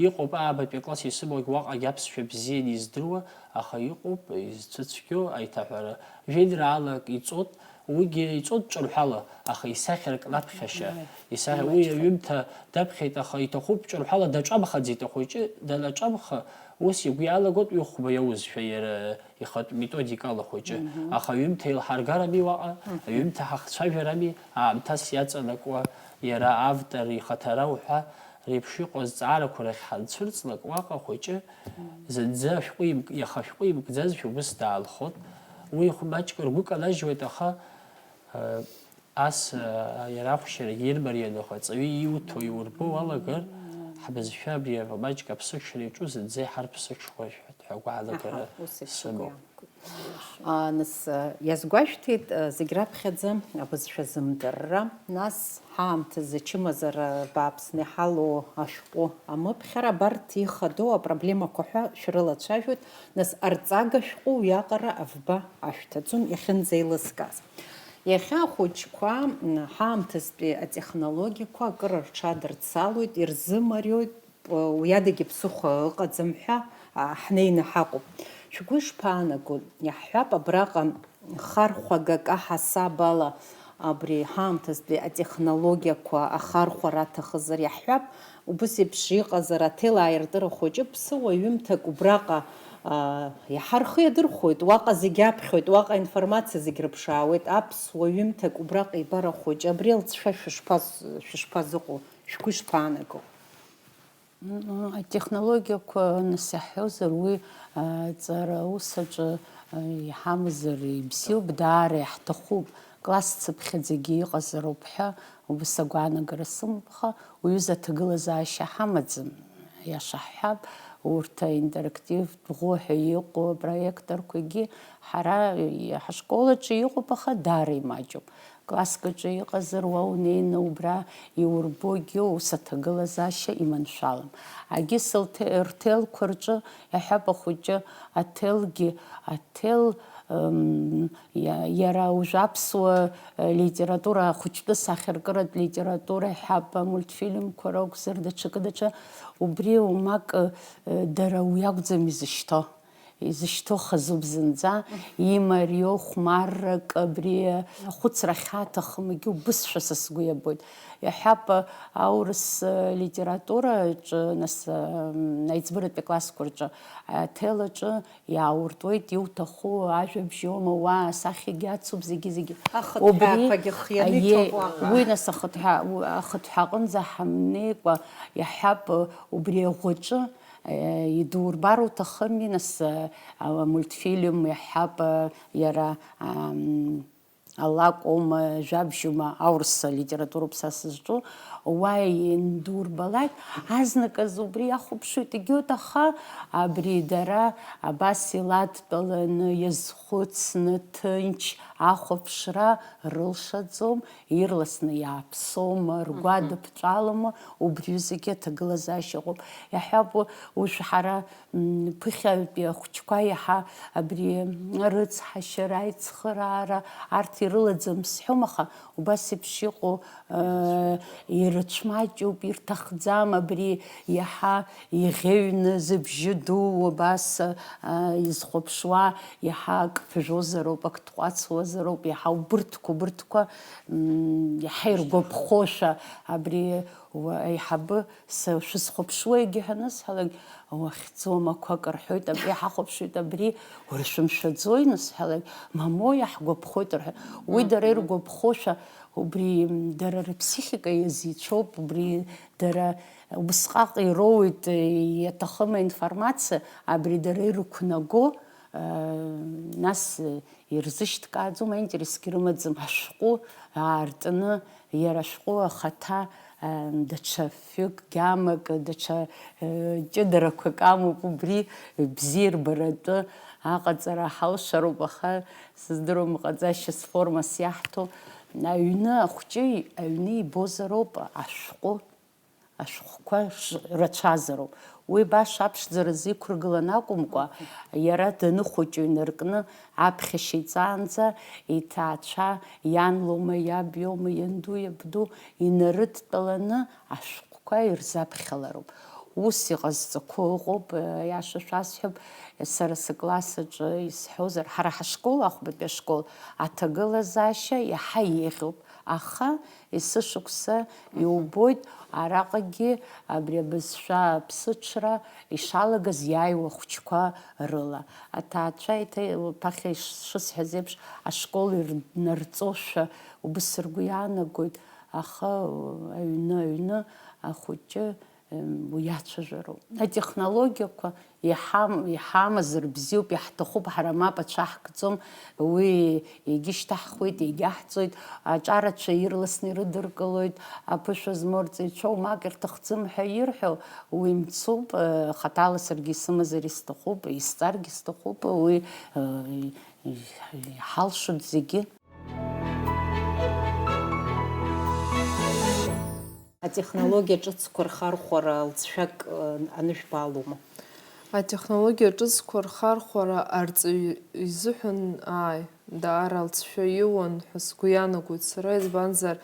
иҟоуп, аабатәи акласс исымоугь уаҟагь аԥсшәа бзианы издыруа, аха иҟоуп изцәыцәгьоу аиҭаҳәара. Жәеинраалак иҵот, уигьы иҵот ҿырҳәала, аха исахьаркны аԥхьашьа. Ааи, Исахьа-, уи имаҷхеит. Аҩымҭа даԥхьеит, аха иҭахуп ҿырҳәала, даҿамхаӡеит ахәыҷы, данаҿамха, ус игәы иаанагоит уи хәба иаузшәа иара ихатә методикала ахәыҷы. Мгм. Аха аҩымҭа еилҳаргарами уаҟа, Мгм. аҩымҭа ҳахцәажәарами, аамҭас иаҵанакуа иара автор ихаҭара уҳәа реиԥш иҟоу азҵаарақәа рахь ҳанцәырҵлак, уаҟа ахәыҷы зынӡа ашәҟәы имк-, иаха ашәҟәы имкӡазшәа убыс даанхоит. Уи хә-, маҷк ргәы канажьуеит, аха, э, ас, э, иара ахәшьарагьы ирмарианы аха ҵаҩы иуҭо, иурбо уалагар, ҳбызшәа абри ари маҷк аԥсыҽра иаҿу зынӡа иҳарԥсыҽуашәа ҳәа агәаанагара Аҳа, ус еиԥш сымоуп. Агәаанагара. А, нас, а, иазгәашәҭеит, а, зегь раԥхьаӡа абызшәа зымдырра, нас ҳаамҭазы ачымазара бааԥсны иҳалоу ашәҟәы амыԥхьара, абарҭ ихадоу апроблемақәа ҳәа шәрылацәажәоит, нас арҵага шәҟәы уиаҟара авба ашәҭаӡом иахьынӡеилыскааз. Иахьа ахәыҷқәа, м, ҳаамҭазтәи атехнологиақәа акыр рҽадырцалоит, ирзымариоит, уи адагьы ԥсыхәа ыҟаӡам ҳәа, а, ҳнеины ҳаҟоуп. Шәгәы ишԥаанаго, иаҳҳәап, абраҟа хархәагак аҳасаб ала абри ҳаамҭазтәи атехнологиақәа ахархәара аҭахызар, иаҳҳәап, убыс еиԥш иҟазар, аҭел ааиртыра хәыҷы ԥсыуа ҩымҭак убраҟа, а, иаҳа рхы иадырхәоит, уаҟа зегь аԥхьоит, уаҟа информациа зегь рыԥшаауеит, аԥсуа ҩымҭак убраҟа ибар ахәыҷы, абри алҵшәа шәышԥаз-, шәышԥазыҟоу, шәгәы ишԥаанаго? М, атехнологиақәа, нас иаҳҳәозар, уи, а, ҵара аус аҿы, а, иҳамазар ибзиоуп, даара иаҳҭахуп, класс цыԥхьаӡагьы иҟазароуп ҳәа убыс агәаанагара сымоуп, аха уаҩыза аҭагылазаашьа ҳамаӡам, иаша ҳҳәап, урҭ аинтерактивтә ӷәы ҳәа иҟоу апроекторқәагьы ҳара, ҳашкол аҿы иҟоуп, аха даара имаҷуп. Класск аҿы иҟазар, уа унеины убра иурбогьы ус аҭагылазаашьа иманшәалам. Агьыс лҭе-, рҭелқәа рҿы иаҳәап ахәыҷы аҭелгьы, аҭел, м, иа-, иара уажә аԥсуа, э, литература ахәыҷтәы сахьаркыратә литература иаҳәап амультфильмқәа ракәзар, даҽакы, даҽа, убри умак, э, дара уи акәӡам изышьҭоу. Изышьҭоу хазуп зынӡа, имариоу хәмаррак абри ахәыцра ахьаҭахым, егьи убысшәа са сгәы иабоит. Иаҳҳәап, аурыс литератураҿы, нас, аиҵбыратәи классқәа рҿы, аҭел аҿы иаауртуеит, иуҭаху ажәабжьоума, уа асахьагьы ацуп, зегьы-зегьы. Ахыҭҳәаақәагьы хианы Убри, иҭоуп уаҟа. Уи, нас, ахыҭҳәа-, у-, ахыҭҳәа аҟынӡа ҳамнеикәа, иаҳҳәап, убри аӷәаҿы Э, идурбар уҭахыми, нас, э, амультфильм иаҳҳәап, э, иара, ам, алакәума, жәабжьума, аурыс литературоуп са сызҿу, уа иандурбалак, азныказ убри иахәаԥшуеит, егьоит, аха абри дара абас иладтәаланы, иазхәыцны, ҭынч ахәаԥшра рылшаӡом, ирласны иааԥсоума, ргәы Мгм. адыԥҵәалома, убри зегьы аҭагылазаашьа ыҟоуп. Иаҳҳәап, уажә ҳара, м, ԥыхьаҩтәи ахәыҷқәа иаҳа абри арыцҳашьара, аицхыраара, арҭ ирылаӡам сҳәом, аха убас еиԥш иҟоу, э, ирыцәмаҷуп, ирҭахӡам, абри иаҳа иӷьеҩны зыбжьы дуу абас, э, изхәаԥшуа, иаҳа ак ԥыжәозароуп, ак тҟәацуазароуп, иаҳа убырҭқәа, убырҭқәа, м, иаҳа иргәаԥхошәа, абри уа-, аиҳабы са-, шәысхәаԥшуеигьы ҳәа анысҳәалак, уахьӡом, ақәак рҳәоит, абри ҳахәаԥшуеит, абри уара шәымшәаӡои, анысҳәалак, мамоу, иаҳгәаԥхоит рҳәоит. Уи дара Мгм. иргәаԥхошәа, Убри дара рыԥсихика иазеицәоуп, убри дара убысҟак ироуеит, иаҭахым аинформациа, абри дара ирықәнаго, нас ирзышьҭкааӡом, аинтересгьы рымаӡам. Ашәҟәы аартны, иара ашәҟәы ахаҭа, даҽа фҩык, гьамак, даҽа ҷыдарақәак амоуп, убри бзиа ирбаратәы аҟаҵара ҳалшароуп, аха сыздыруам, ҟаҵашьас формас иаҳҭо. Аҩны ахәҷы, аҩны ибозароуп ашәҟәы, ашәҟәқәа ш-, рацәазароуп. Уи баша аԥшӡаразы иқәыргылан акәымкәа, иара даныхәыҷу инаркны аԥхьашьа иҵаанӡа иҭаацәа, иан лоума, иаб иоума, ианду, иабду, инарыдтәаланы ашәҟәқәа ирзаԥхьалароуп. Ус иҟазҵақәо ыҟоуп, аиаша шәасҳәап, сара сыкласс аҿы исҳәозар, ҳара ҳашкол, ахәбатәи ашкол, аҭагылазаашьа иаҳа еиӷьуп, аха есышықәса иубоит араҟагьы абри абызшәа аԥсыҽра ишалагаз иааиуа ахәыҷқәа рыла. Аҭаацәа еиҭа ԥахьа иш-, шысҳәаз еиԥш, ашкол ирнарҵошәа убыс ргәы иаанагоит, аха аҩны, аҩны ахәыҷы уи иацәажәароуп. Атехнологиақәа иҳам-, иҳамазар бзиоуп, иаҳҭахуп, ҳара мап ацәаҳкӡом, уи егьышьҭаҳхуеит, егьаҳҵоит, аҿарацәа ирласны ирыдыркылоит, аԥышәа змоу арҵаҩцәа уамак ирҭахӡам ҳәа ирҳәо, уи мцуп, хаҭала саргьы исымазар исҭахуп, исҵаргьы сҭахуп, уи иҳалшоит зегьы. Атехнологиа ҿыцқәа рхархәара алҵшәак, э, анышәбаалома? Атехнологиа ҿыцқәа рхархәара арҵаҩы изыҳәан, ааи, даара алҵшәа иуан ҳәа сгәы иаанагоит сара, избанзар,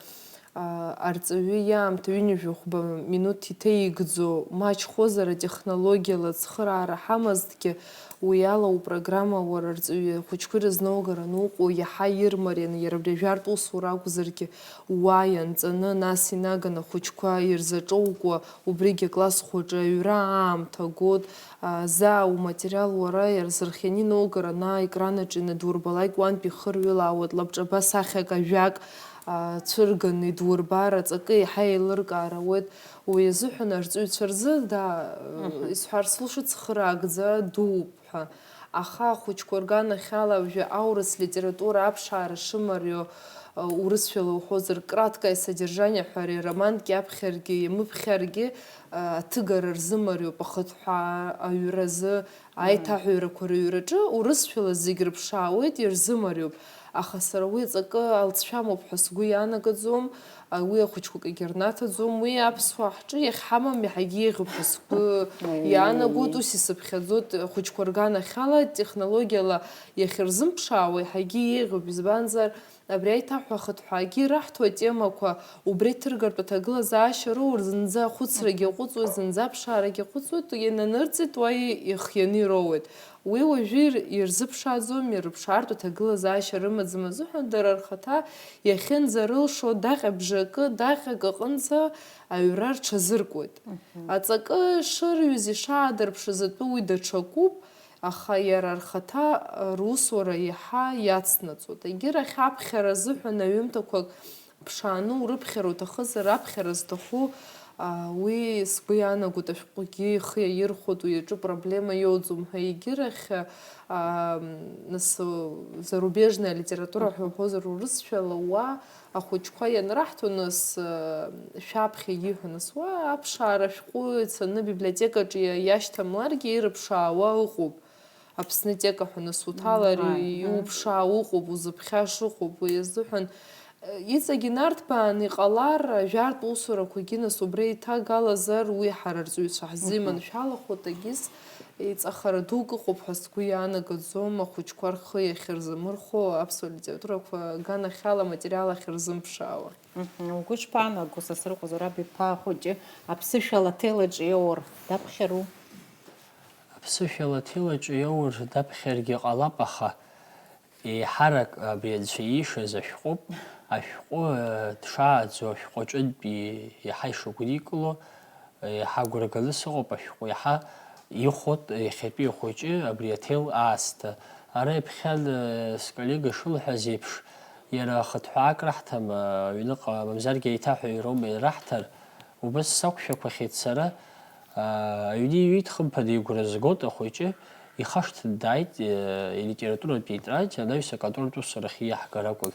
а, арҵаҩы иаамҭа ҩынҩажәи хәба минуҭ иҭеигӡо, маҷхозар атехнологиала ацхыраара ҳамазҭгьы, уи ала упрограмма уара арҵаҩы ахәыҷқәа ирызнаугараны уҟоу иаҳа ирмарианы, иара абри ажәартә усура акәзаргьы, уа ианҵаны, нас инаганы ахәыҷқәа ирзаҿоукуа, убригьы акласс хәаҿы аҩра аамҭа гот, а, заа уматериал уара иарзырхианы инаугар, ана аекран аҿы инадурбалак, уантәи хырҩылаауеит, лабҿаба сахьак ажәак, а, цәырганы идурбар, аҵакы еиҳа еилыркаар ауеит. Уи азыҳәан арҵаҩцәа рзы, да, мгм, исҳәар слшоит, цхыраагӡа дууп ҳәа. Аха ахәыҷқәа рганахьала уажәы аурыс литература аԥшаара шымариоу, а, урысшәала уҳәозар, краткое содержание ҳәа ари ароман кьаԥхьаргьы, иамыԥхьаргьы, а, аҭыгара рзымариоуп, ахыҭҳәаа аҩразы, аиҭаҳәаҩрақәа рыҩраҿы урысшәала зегь рыԥшаауеит, ирзымариоуп. Аха сара уи ҵакы алҵшәа амоуп ҳәа сгәы иаанагаӡом, а, уи ахәыҷқәак егьырнаҭаӡом, уи аԥсуаа ҳҿы иахьҳамам иаҳагьы еиӷьуп ҳәа сгәы иаанагоит, ус исыԥхьаӡоит, ахәыҷқәа рганахьала, технологиала иахьырзымԥшаауа иаҳагьы еиӷьуп, избанзар, абри аиҭаҳәа ахыҭҳәаагьы ираҳҭо атемақәа убра иҭыргартә аҭагылазаашьа роур, зынӡа ахәыцрагьы аҟәыҵуеит, зынӡа аԥшаарагьы аҟәыҵуеит, иананырҵеит, уа ихианы ироуеит. Уи уажәы ир-, ирзыԥшааӡом, ирыԥшаартә аҭагылазаашьа рымаӡам азыҳәан, дара рхаҭа иахьынӡарылшо даҟьа бжакы, даҟьак аҟынӡа аҩра рҽазыркуеит. Мгм. Аҵакы шырҩыз ишаадырԥшыз атәы уи даҽакуп, аха иара рхаҭа русура иаҳа иацнаҵоит. Егьырахь аԥхьара азыҳәан аҩымҭақәак ԥшааны урыԥхьар уҭахызар, аԥхьара зҭаху, а, уи сгәы иаанагоит, ашәҟәгьы ихы иаирхәоит, уи аҿы проблема иоуӡом ҳәа. Егьырахь, а, нас, зарубежная литература ҳәа уҳәозар, урысшәала уа ахәыҷқәа ианраҳҭо, нас, а, шәаԥхьа иҳәо, нас уа аԥшаара шәҟәы ицаны абиблиотекаҿы иа-, иашьҭамларгьы ирыԥшаауа ыҟоуп. Аԥсны тека ҳәа нас уҭалар, мгм, иуԥшаау ыҟоуп, узыԥхьаша ыҟоуп, уи азыҳәан, э, иҵегь инарҭбааны иҟалар, ажәартә усурақәагьы нас убра иҭагалазар, уи ҳара рҵаҩцәа ҳзы, мгм, иманшәалахоит, егьыс иҵахара дук ыҟоуп ҳәа сгәы иаанагаӡом, ахәыҷқәа рхы иахьырзамырхәо, аԥсуа литературақәа аганахьала аматериал ахьырзымԥшаауа. Мгм. Угәы шԥаанаго, Сасрыҟәа Зураб-иԥа ахәыҷы аԥсышәала аҭел аҿы иоур даԥхьару? Аԥсышәала аҭел аҿы иоур даԥхьаргьы ҟалап, аха еиҳарак абри анцәа иишаз ашәҟәоуп. Ашәҟәы, э, дшааӡо, ашәҟәы аҿынтәи иаҳа ишыгәникыло, еиҳа агәра ганы сыҟоуп, ашәҟәы иаҳа ихәот иахьатәи ахәыҷы абри аҭел аасҭа. Ара иԥхьан, э, сколлега шылҳәаз еиԥш, Иара хыҭҳәаак раҳҭама, аҩныҟа, мамзаргьы еиҭаҳәа ироума ираҳҭар, убас сақәшәақәахьеит сара, аа, аҩны иҩит, хымԥада игәра згоит ахәыҷы, ихашҭын дааит, э, илитературатә тетрадь анаҩс аконтрольтә усурахь ииаҳгар акәын.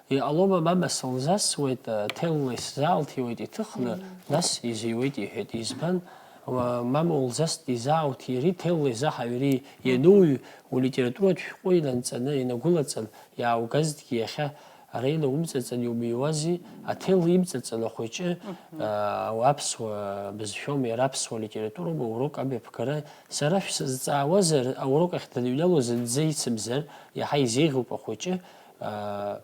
Иҟалома, мама, сылзасуеит, э, ҭелла исзаалҭиуеит иҭыхны, нас изыҩуеит, иҳәеит. Избан? Уа, мама, улзаст изаауҭири, ҭелла изаҳаҩри, иануҩ, улитературатә шәҟәы инанҵаны, инагәылаҵан, иааугазҭгьы иахьа ара инаумҵаҵан иумыҩуази, аҭел имҵаҵан ахәыҷы, аа, аԥсуа бызшәоума, иара аԥсуа литературоума урок амҩаԥгара, сара шәсызҵаауазар, аурок ахь даныҩнало зынӡа ицымзар, иаҳа изеиӷьуп ахәыҷы, аа,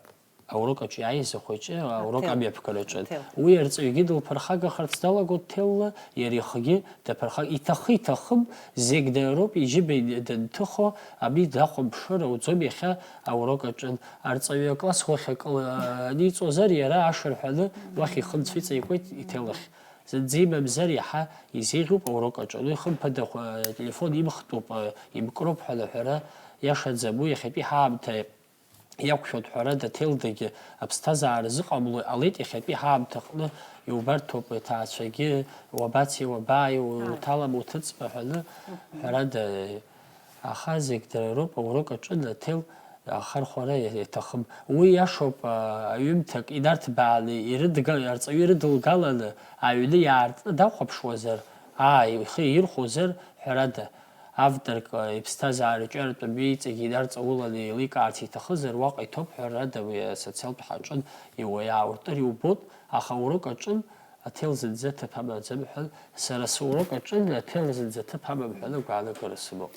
аурок аҿы иааиз ахәыҷы, аурок Аҭел. Амҩаԥгараҿы. Аҭел. Уи арҵаҩгьы дылԥырхагахарц далагоит ҭелла, иара ихгьы даԥырхаг-, иҭахы-иҭахым, зегь дароуп, иџьыба данҭыхо, абри дахәаԥшыр ауӡом иахьа аурок аҿын. Арҵаҩы акласс уахь акы аниҵозар, иара ашырҳәаны уахь ихы нцәиҵаикуеит иҭелахь. Зынӡа имамзар иаҳа изеиӷьуп аурок аҿы. Уи хымԥада, хә-, ателефон имхтәуп, имкроуп ҳәа анаҳәара иашаӡам. Уи иахьатәи ҳаамҭа иақәшәоит, ҳәарада, ҭелдагьы аԥсҭазаара зыҟамло иҟалеит, иахьатәи ҳаамҭаҟны иубарҭоуп иҭаацәагьы, уабацеи, уабааи, уҭалама, уҭыҵма ҳәаны, ҳәарада, аха зегь дара роуп, аурок аҿы аҭел ахархәара иаҭахым. Уи иашоуп, а, аҩымҭак инарҭбааны ирыдга-, арҵаҩы ирыдылгаланы аҩны иаартны дахәаԥшуазар, аа, ихы ирхәозар, ҳәарада, авторк, а, иԥсҭазаараҿы иарҵәатәи иҵегьы инарҵауланы еиликаарц иҭахызар, уаҟа иҭоуп, ҳәарада, уи асоциалтә ҳаҿын иуа-, иаауртыр иубоит, аха аурок аҿын аҭел зынӡа ҭыԥ амаӡам ҳәа, сара сурок аҿы аҭел зынӡа ҭыԥ амам ҳәа агәаанагара сымоуп.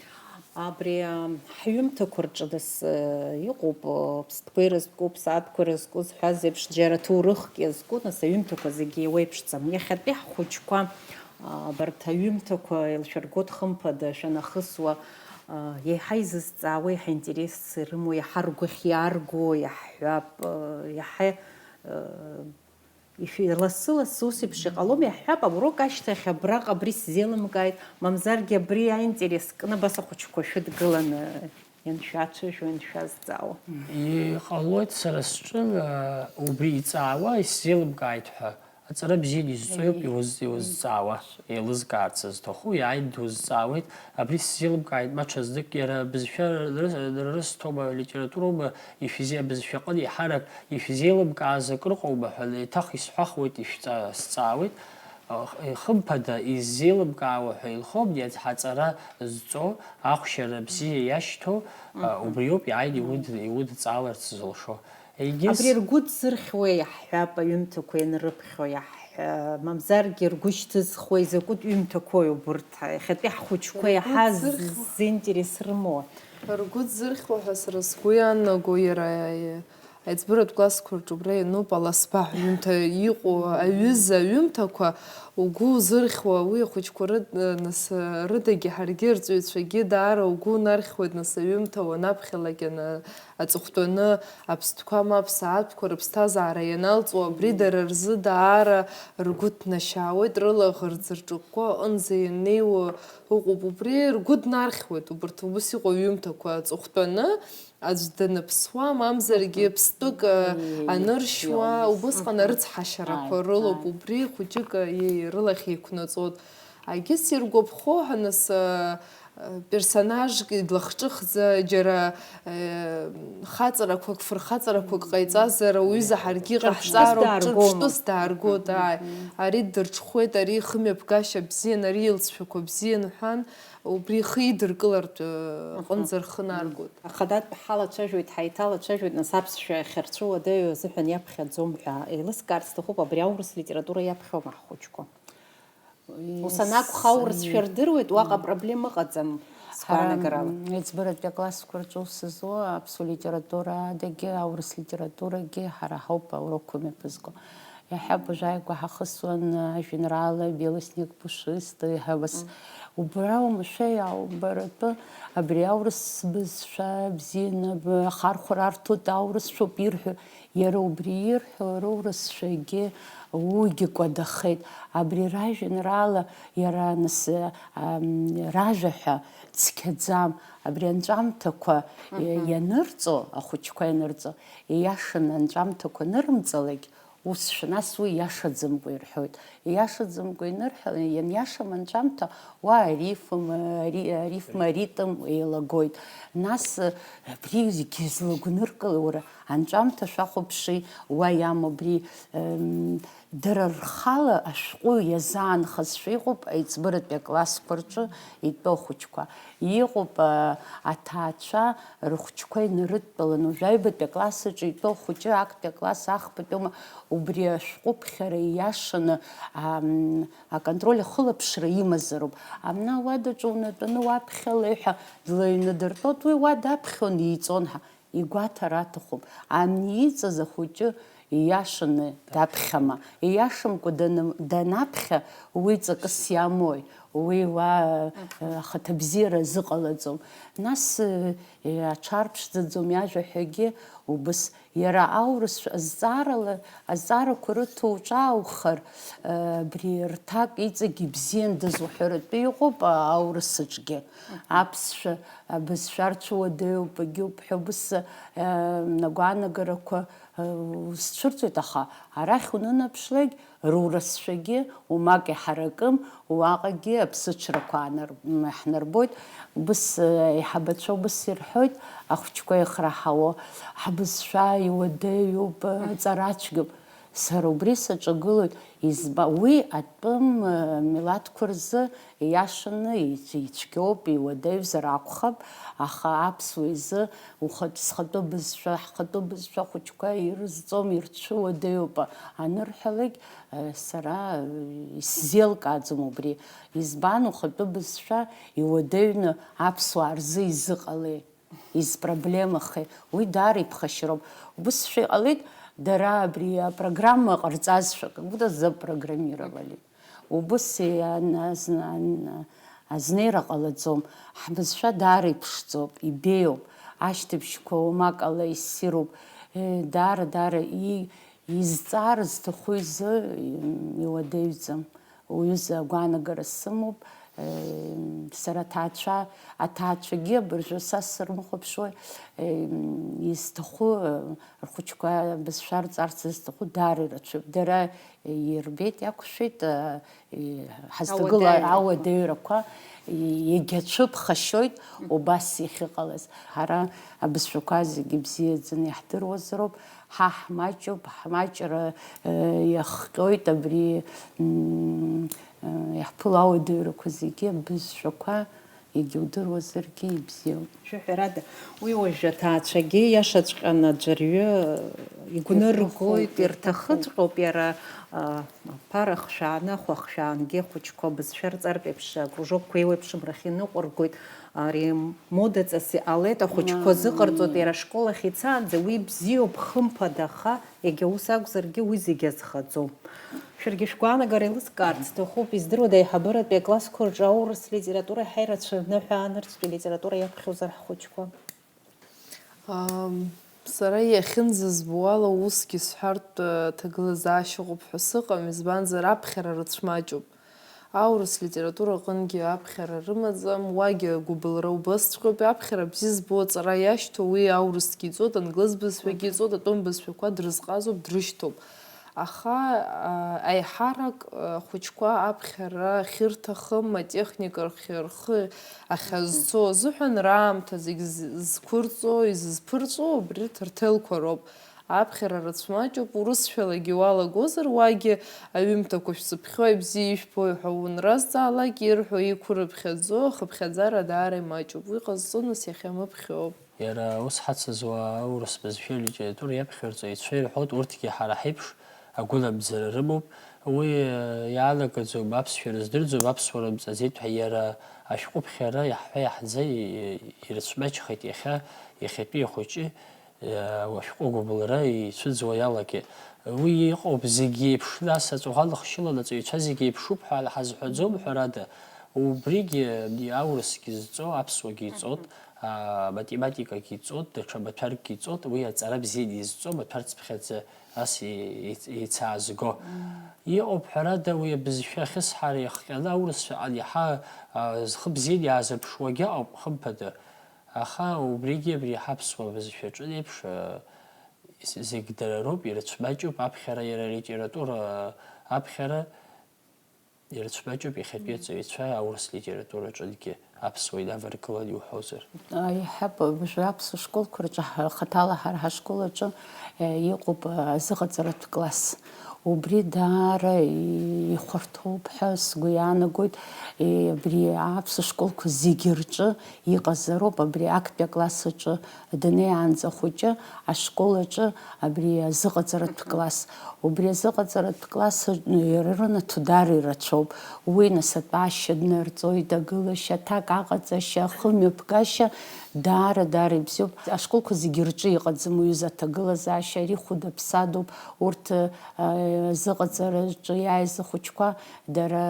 Абри, а, ҳҩымҭақәа рҿы нас, э, иҟоуп, э, ԥстәқәа ирызкуп, сааҭқәа ирызку зҳәаз еиԥш, џьара ҭоурыхк иазку, нас аҩымҭақәа зегьы еиуеиԥшӡам. Иахьатәи ҳхәыҷқәа, а, абарҭ аҩымҭақәа еилшәыргоит, хымԥада, шәанахысуа, а, еиҳа изызҵаауа, еиҳа интерес ирымоу, еиҳа ргәы ахьиарго, иаҳҳәап, э, еиҳа, э, Ишәи-, лассы-лассы ус еиԥш иҟалом, иаҳҳәап, аурок ашьҭахь абраҟа абри сзеилымкааит, мамзаргьы абри аинтерес кны абас ахәыҷқәа шәыдгыланы ианшәацәажәо, ианшәазҵаауа. Иҟалоит, сара сҿы, а, убри иҵаауа, исзеилымкааит ҳәа. Аҵара бзианы изҵои ауп Ии. Иуз-, иузҵаауа, еилызкаарц зҭаху, иааины дузҵаауеит. Абри сзеилымкааит, ма ҽазнык иара абызшәа ры-, рысҭома, литературоума, ишәзеи-, абызшәаҟны еиҳарак ишәзеилымкааз акрыҟоума ҳәа еиҭах исҳәахуеит, ишәҵа-, сҵаауеит. Х-, хымԥада, иззеилымкаауа ҳәа илхом, иац-, ҳаҵара зҵо, ахәшьара бзиа иашьҭоу, а, Мгм. Убриоуп иааины Мгм. Иуд-, иудҵааларц зылшо. Егьыс Абри ргәы дзырхьуеи, иаҳҳәап, аҩымҭақәа ианрыԥхьо, иаҳҳәа-, мамзаргьы ргәы шьҭызхуеи, закәытә ҩымҭақәои убырҭ, иахьатәи ҳхәыҷқәа Ргәы иаҳа дзырхьуа. Ззинтерес рымоу? Ргәы дзырхьуа ҳәа сара сгәы иаанаго, иара аиҵбыратә классқәа рҿы убра иануп, аласба ҳәа ҩымҭа иҟоу аҩыза аҩымҭақәа угәы узырхьуа, уи ахәыҷқәа рыд-, нас, рыдагьы ҳаргьы, арҵаҩцәагьы даара угәы унархьуеит, нас, аҩымҭа уанаԥхьалак, иана-, аҵыхәтәаны аԥстәқәа ма аԥсаатәқәа рыԥсҭазаара ианалҵуа, абри Мм. Дара рзы даара ргәы ҭнашьаауеит, рылаӷырӡ рҿыкәкәо аҟынӡа ианнеиуа ыҟоуп. Убри ргәы днархьуеит, убарҭ убас иҟоу аҩымҭақәа аҵыхәтәаны, аӡә даныԥсуа, мамзаргьы Мгм. Ԥстәык, а, Ии, аныршьуа, иоуз. Убысҟан Мгм. Арыцҳашьарақәа Ааи, рылоуп, ааи. Убри хәыҷык, а, иеи, рылахь еиқәнаҵоит. Егьыс иргәаԥхо ҳәа нас, а, а, персонажк идлахҿыхӡа, џьара, а, хаҵарақәак, фырхаҵарақәак Мгм. Ҟаиҵазар, ауаҩыза ҳаргьы Ҿырԥштәыс иҟаҳҵароуп, дааргома? Ҿырԥштәыс дааргоит, Мгм. Ааи. Мгм. Ари дырҽхәеит, ари ихымҩаԥгашьа бзиан, ари илҵшәақәа бзиан ҳәан, убри ихы идыркылартә, э, Аха. Аҟынӡа рхы наргоит. Ахадатә ҳалацәажәоит, ҳаиҭалацәажәоит, нас аԥсшәа ахьырцәу уадаҩу азыҳәан иаԥхьаӡом ҳәа еилыскаарц сҭахуп, абри аурыс литература иаԥхьоума ҳхәыҷқәа? Ус анакәха, аурысшәа рдыруеит, уаҟа проблема ыҟаӡам, сгәаанагарала. Ҳара, м, еиҵбыратәи аклассқәа рҿы ус зуа аԥсуа литература адагьы аурыс литературагьы ҳара ҳауп аурокқәа мҩаԥызго. Иаҳҳәап, уажәааигәа ҳахысуан ажәеинраала Белый снег пушистый, ҳәа ус. Мм. Убра уамашәа иааумбаратәы, абри аурыс бызшәа бзианы б-, ахархәара арҭоит, аурысшәоуп ирҳәо, Иара убри ирҳәо роурысшәагьы уигьы кәадахеит. Абри ражәеинраала иара нас, ам, ражәа ҳәа цқьаӡам. Абри анҵәамҭақәа, э, Мгм. ианырҵо, ахәыҷқәа ианырҵо, ииашаны анҵәамҭақәа анырымҵалак, ус шәа-, нас уи ииашаӡамкәа ирҳәоит. Ииашаӡамкәа инырҳәа-, ианиашам анҵәамҭа, уа арифм, ари-, арифма, аритм еилагоит. Нас, э, абри зегьы злагәныркыло, уара, анҵәамҭа шәахәаԥши, уа иамоу абри, эм, дара рхала ашәҟәы иазаанхазшәа иҟоуп аиҵбыратәи аклассқәа рҿы итәоу ахәыҷқәа. Иҟоуп, а, аҭаацәа рыхәҷқәа инарыдтәаланы, уажә аҩбатәи акласс аҿы итәоу хәыҷы актәи акласс ахԥатәиума, убри ашәҟәыԥхьара ииашаны, ам, аконтроль ахылаԥшра имазароуп. Амна ауадаҿы унатәаны уаԥхьа алеиҳәа длаҩнадыртәоит, уи уа даԥхьон, ииҵон ҳәа. Игәаҭар аҭахуп, ани иҵаз ахәыҷы ииашаны даԥхьама? Ииашамкәа даны-, данаԥхьа, уи ҵакыс иамои? Уи уа, э, ахаҭабзиара азыҟалаӡом. Нас, э, э, аҽарԥшӡаӡом иажәа ҳәагьы убыс. Иара аурысшәа азҵаарала, азҵаарақәа рыҭо уҿааухар, э, абри рҭак иҵегь ибзиандаз уҳәаратәы иҟоуп, а, аурысаҿгьы. Аԥсшәа абызшәа рцәыуадаҩуп, агьуп ҳәа убыс, э, агәаанагарақәа, э, узцәырҵуеит, аха арахь унынаԥшлак, рурысшәагьы умак иҳаракым, уаҟагьы аԥсыҽрақәа аанар-, м, ҳнарбоит. Убыс, э, аиҳабацәа убыс ирҳәоит, ахәыҷқәа еихраҳауо, ҳбызшәа иуадаҩуп, э, ҵарацәгьоуп. Сара убри саҿагылоит, изба-, уи атәым, э, милаҭқәа рзы ииашаны ицәгьоуп, иуадаҩзар акәхап, аха аԥсуа изы ухатә, схатәы бызшәа, ҳхатәы бызшәа ахәыҷқәа ирызҵом, ирцәыуадаҩуп анырҳәалак, э, сара, э, исзеилкааӡом убри. Избан ухатәы бызшәа иуадаҩны аԥсуаа рзы изыҟалеи? Изпроблемахеи? Уи даара иԥхашьароуп. Убысшәа иҟалеит, дара абри апрограмма ҟарҵазшәа, как будто запрограммировали. Убыс иан-, азна-, ан-, азнеира ҟалаӡом. Ҳбызшәа даара иԥшӡоуп, ибеиоуп. Ашьҭыбжьқәа уамак ала иссируп. Е, даара, даара и-, изҵаар зҭаху изы, м, иуадаҩӡам. Уҩыза агәаанагара сымоуп. Сара аҭаацәа, аҭаацәагьы абыржәы са срымхәаԥшуа, изҭаху, рхәыҷқәа бызшәа рҵарц зызҭаху даара ирацәоуп. Дара ирбеит, иақәшәеит, ҳазҭагыла Ауадаҩрақәа. Ауадаҩрақәа, егьацәыԥхашьоит убас иахьыҟалаз. Ҳара абызшәақәа зегьы бзиаӡаны иаҳдыруазароуп. Ҳа ҳмаҷуп, ҳмаҷра, э, иахҟьоит абри, м, э, иаҳԥыло ауадаҩрақәа зегьы, абызшәақәа, егьа удыруазаргьы ибзиоуп. Шәаҳәарада, уи уажәы аҭаацәагьы иашаҵәҟьаны аӡәырҩы игәныргоит, ирҭахыҵәҟьоуп, ирҭахыҵәҟьоуп, иара, а, аԥара хшәааны, ахәа хшәаангьы ахәыҷқәа бызшәа рҵартә еиԥш, акружокқәа еиуеиԥшым рахь иныҟәыргоит. Ари модаҵас иҟалеит, ахәыҷқәа Мм. зыҟарҵоит, иара ашкол ахь ицаанӡа, уи бзиоуп, хымԥада, аха егьа ус акәзаргьы, уи зегьы азхаӡом. Шәаргьы шәгәаанагара еилыскаарц сҭахуп, издыруада, аиҳабыратәи аклассқәа рҿы аурыс литература иаҳа ирацәаны ҳәа, нырцәтәи литература иаԥхьозар ҳхәыҷқәа? Ам, сара иахьынӡызбо ала усгьы сҳәартә, э, ҭагылазаашьа ыҟоуп ҳәа сыҟам, избанзар, аԥхьара рыцәмаҷуп. Аурыс литература аҟынгьы аԥхьара рымаӡам, уагьы агәыбылра убасҵәҟьоуп, аԥхьара бзиа збо аҵара иашьҭоу уи аурысгьы иҵоит, англыз бызшәагьы иҵоит, атәым бызшәақәа дрызҟазоуп, дрышьҭоуп. Аха, а, аиҳарак, а, ахәыҷқәа аԥхьара ахьырҭахым, атехника рхы, рхы ахьазцо азыҳәан раамҭа зегь з-, зқәырҵо, изызԥырҵәо убри рҭырҭелқәа роуп. Аԥхьара рыцәмаҷуп, урысшәалагьы уалагозар, уагьы аҩымҭақәа шәсыԥхьои, бзиа ишәбои ҳәа унразҵаалак, ирҳәо иқәырыԥхьаӡо, ахыԥхьаӡара даара имаҷуп. Уи ҟазҵо нас иахьа мыԥхьоуп. Иара ус ҳацызуа аурыс бызшәеи алитературеи иаԥхьарҵо ицәа ирҳәоит, урҭгьы ҳара ҳеиԥш агәынамӡара рымоуп. Уи, э, иаанагаӡом, аԥсшәа рыздырӡом, аԥсуара мҵаӡеит ҳәа, иара ашәҟәыԥхьара иаҳҳәа-иаҳӡа и-, и-, ирыцәмаҷхеит иахьа, иахьатәи ахәыҷы, э, ашәҟәы агәыбылра ицәыӡуа иалагеит. Уи иҟоуп зегь еиԥш, нас аҵәаӷәа лыхшьылан аҵаҩцәа зегь еиԥшуп ҳәа ҳазҳәаӡом, ҳәарада, убригьы, э, аурысгьы зҵо, аԥсуагьы иҵот, аматематикагьы иҵоит, даҽа маҭәаркгьы иҵоит, уи аҵара бзианы изҵо, маҭәарцыԥхьаӡа ас и-, и-, еицаазго. Иҟоуп, ҳәарада, уи абызшәа ахьысҳара иахҟьаны аурысшәаҟны иаҳа, а, зхы бзианы иаазырԥшуагьы ыҟоуп, хымԥада. Аха убригьы абри ҳаԥсуа бызшәаҿы еиԥш, а, зегь дара роуп, ирыцәмаҷуп аԥхьара, иара алитература аԥхьара ирыцәмаҷуп иахьатәи аҵаҩцәа аурыс литератураҿынгьы аԥсуа инаваргылан иуҳәозар. Иҳәап, уажәы аԥсуа школқәа рҿы ҳа-, хаҭала ҳара ҳашкол аҿы, э, иҟоуп, э, азыҟаҵаратә класс. Убри даара ихәарҭоуп ҳәа сгәы иаанагоит. Э, абри аԥсуа школқәа зегьы рҿы иҟазароуп, абри актәи акласс аҿы днеиаанӡа ахәыҷы ашкол аҿы абри азыҟаҵаратә класс. Убри азыҟаҵаратә класс аҿы иара рынаҭо даара ирацәоуп. Уи нас атәашьа днарҵоит, агылашьа, аҭак аҟаҵашьа, ахы мҩаԥгашьа, даара, даара ибзиоуп. Ашколқәа зегьы рҿы иҟаӡам уи азы аҭагылазаашьа, ари хәыда-ԥсадоуп. Урҭ, а, азыҟаҵараҿы иааиз ахәыҷқәа дара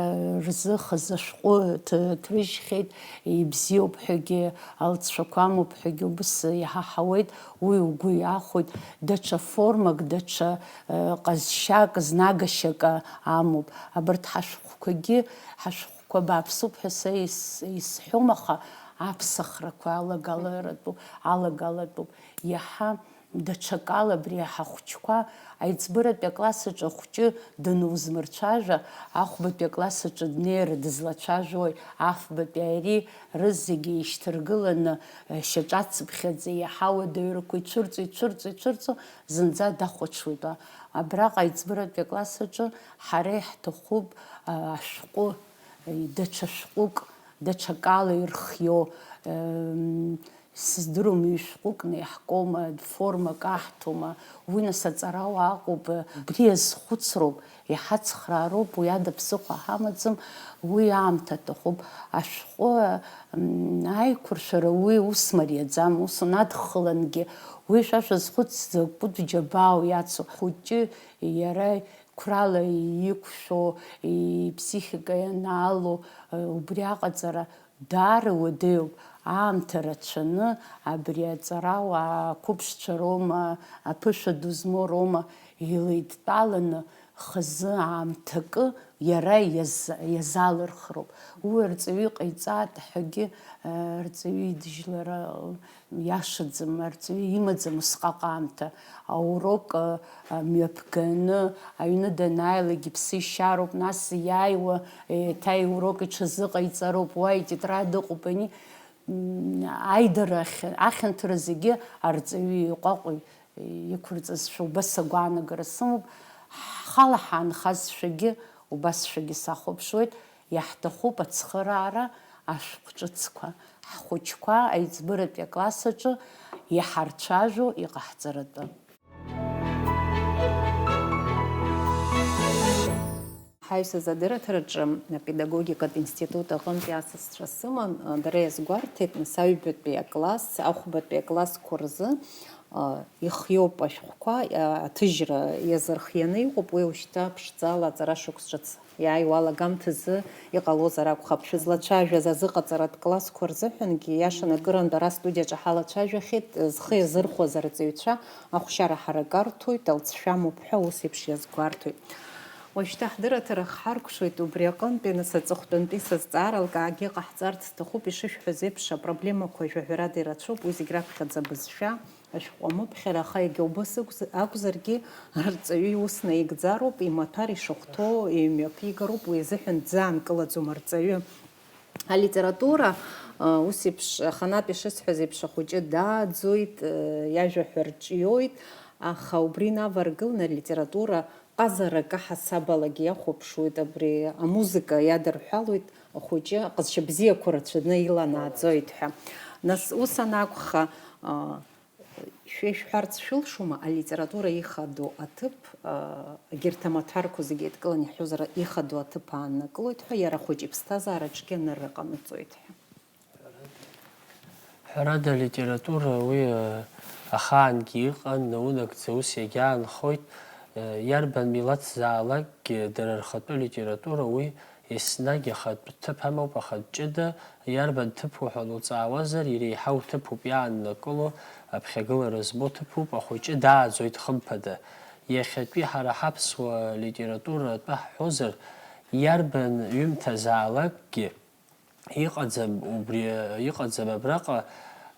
рзы хазы ашәҟәы ҭ-, ҭрыжьхьеит, ибзиоуп ҳәагьы, алҵшәақәа амоуп ҳәагьы убыс иҳаҳауеит, уи угәы иахәоит. Даҽа формак, даҽа, э, ҟазшьак, знагашьак, а, амоуп. Абарҭ ҳашәҟәқәагьы, ҳашәҟәқәа бааԥсуп ҳәа са ис-, исҳәом, аха аԥсахрақәа алагаларатәуп, алагалатәуп. Иаҳа даҽакала абри ҳахәҷқәа аиҵбыратәи акласс аҿы ахәҷы данузмырцәажәа, ахәбатәи акласс аҿы днеира дызлацәажәои, афбатәи ари, рызегьы ишьҭаргыланы, э, шьаҿацыԥхьаӡа иаҳа уадаҩрақәа ицәырҵо, ицәырҵо, ицәырҵо, зынӡа дахәаҽуеит. Абраҟа аиҵбыратәи акласс аҿы ҳара иаҳҭахуп, а, ашәҟәы, даҽа шәҟәык, даҽакала ирхио, ем, сыздыруам, ҩышәҟәыкны иаҳкома, формак аҳҭома, уи нас аҵарауаа ыҟоуп, убри азхәыцроуп, иҳацхраароуп, уи ада ԥсыхәа ҳамаӡам, уи аамҭа аҭахуп. Ашәҟәы, м, аиқәыршәара уи ус мариаӡам, ус унадххылангьы, уи шәа шәазхәыцӡа, кәыд џьабаа уиацу, хәыҷы иара қәрала иқәшәо, иԥсихика ианаало, убри аҟаҵара даара уадаҩуп. Аамҭа рацәаны абри аҵарауаа ақәыԥшцәа роума, аԥышәа ду змоу роума, илеидтәаланы хазы аамҭакы иара иаз-, иазалырхроуп. Уи арҵаҩы иҟаиҵааит ҳәагьы, э, арҵаҩы идыжьлара иашаӡам, арҵаҩы имаӡам усҟак аамҭа. Аурок, э, мҩаԥганы, аҩны данааилак иԥсы ишьароуп, нас иааиуа, еиҭа иурок иҽазыҟаиҵароуп, уа итетрад ыҟоуп, ани, м, аидара ахь-, ахьанҭара зегьы арҵаҩы иҟәаҟәа иқәырҵазшәа убас агәаанагара сымоуп. Ҳхала ҳаанхазшәагьы убасшәагьы сахәаԥшуеит, иаҳҭахуп ацхыраара ашәҟә ҿыцқәа, ҳхәыҷқәа аиҵбыратәи акласс аҿы иҳарцәажәо иҟаҳҵаратәы. Ҳаҩсыз адырраҭараҿы апедагогикатә институт аҟынтәи асасцәа сыман, дара иазгәарҭеит, нас аҩбатәи акласс, ахәбатәи аклассқәа рзы, а, ихиоуп ашәҟәқәа, а, аҭыжьра иазырхианы иҟоуп, уи уажәшьҭа ԥшӡала аҵара шықәс ҿыц иааиуа алагамҭазы иҟалозар акәхап. Шәызлацәажәаз азыҟаҵаратә классқәа рзыҳәангьы, иашан акырынтә ара астудиаҿы ҳалацәажәахьеит, зхы иазырхәаз арҵаҩцәа ахәшьара ҳарак арҭоит, алҵшәа амоуп ҳәа ус еиԥш иазгәарҭоит. Уажәшьҭа ҳдырраҭара хҳаркәшоит убри аҟынтәи, нас аҵыхәтәантәи сазҵаара лкаагьы ҟаҳҵарц сҭахуп, ишышәҳәаз еиԥш, апроблемақәа жәаҳәарада ирацәоуп, уи зегь раԥхьаӡа абызшәа, ашәҟәы амыԥхьара, аха иагьа убас ықәз-, акәзаргьы, арҵаҩы иус наигӡароуп, имаҭәар ишахәҭоу имҩаԥигароуп, уи азыҳәан дзаанкылаӡом арҵаҩы. Алитература, а, ус еиԥш, аханатә ишысҳәаз еиԥш, ахәыҷы дааӡоит, а, иажәа ҳәа рҿиоит, аха убри инаваргыланы алитература ҟазарак аҳасабалагьы иахәаԥшуеит, абри амузыка иадырҳәалоит, ахәыҷы аҟазшьа бзиақәа рацәаны иланааӡоит ҳәа. Нас ус анакәха, а, шәа ишәҳәарц шәылшома, алитература ихадоу аҭыԥ, а, егьырҭ амаҭәарқәа зегьы еидкыланы иаҳҳәозар, ихадоу аҭыԥ ааннакылоит ҳәа, иара ахәыҷы иԥсҭазаараҿгьы анырра ҟанаҵоит ҳәа? Ҳәарада, алитература уи, а, ахаангьы иҟан, наунагӡа ус иагьаанхоит, а, иарбан милаҭзаалакгьы дара рхатәы литература уи Еснагь ахатә ҭыԥ амоуп, ахатә ҷыда, иарбан ҭыԥу ҳәа луҵаауазар, иреиҳау ҭыԥуп иааннакыло, аԥхьагылара змоу ҭыԥуп, ахәыҷы дааӡоит хымԥада. Иахьатәи ҳара ҳаԥсуа литература атәы ҳҳәозар, иарбан ҩымҭазаалакгьы, Иҟаӡам убри, иҟаӡам абраҟа,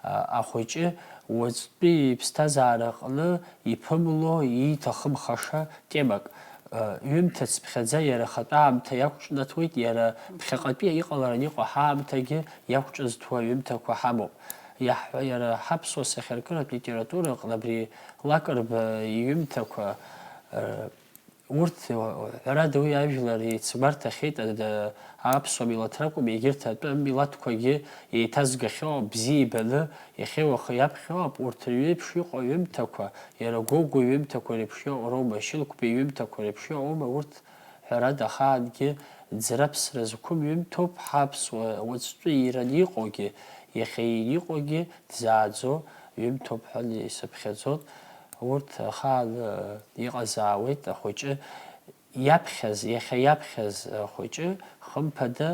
а, ахәыҷы уаҵәтәи иԥсҭазаараҟны иԥымло, ииҭахымхаша темак. А, ҩымҭа цыԥхьаӡа иара ахатә аамҭа иақәҿнаҭуеит, иара ԥхьаҟатәи иҟаларан иҟоу ҳаамҭагьы иақәҿызҭуа ҩымҭақәа ҳамоуп. Иаҳҳәа-, иара ҳаԥсуа сахьаркыратә литература аҟны абри Лакрба иҩымҭақәа, а, Урҭ, ҳәарада, уи ажәлар еицгәарҭахьеит, ада, аԥсуа милаҭ ракәым, егьырҭ атәым милаҭқәагьы еиҭазгахьоу, бзиа ибаны, иахьеи уахеи иаԥхьо ауп. Урҭ реиԥш иҟоу аҩымҭақәа, иара Гогәуа иҩымҭақәа реиԥш иҟоу роума, Шьынқәба иҩымҭақәа реиԥш иҟоума, урҭ, ҳәарада, ахаангьы ӡра-ԥсра зқәым ҩымҭоуп, ҳаԥсуа уаҵәтәи иран иҟоугьы, иахьа иҟоугьы дзааӡо ҩымҭоуп ҳәа исыԥхьаӡоит. Урҭ ахаан, э, иҟазаауеит, ахәыҷы иаԥхьаз, иахьа иаԥхьаз ахәыҷы, хымԥада,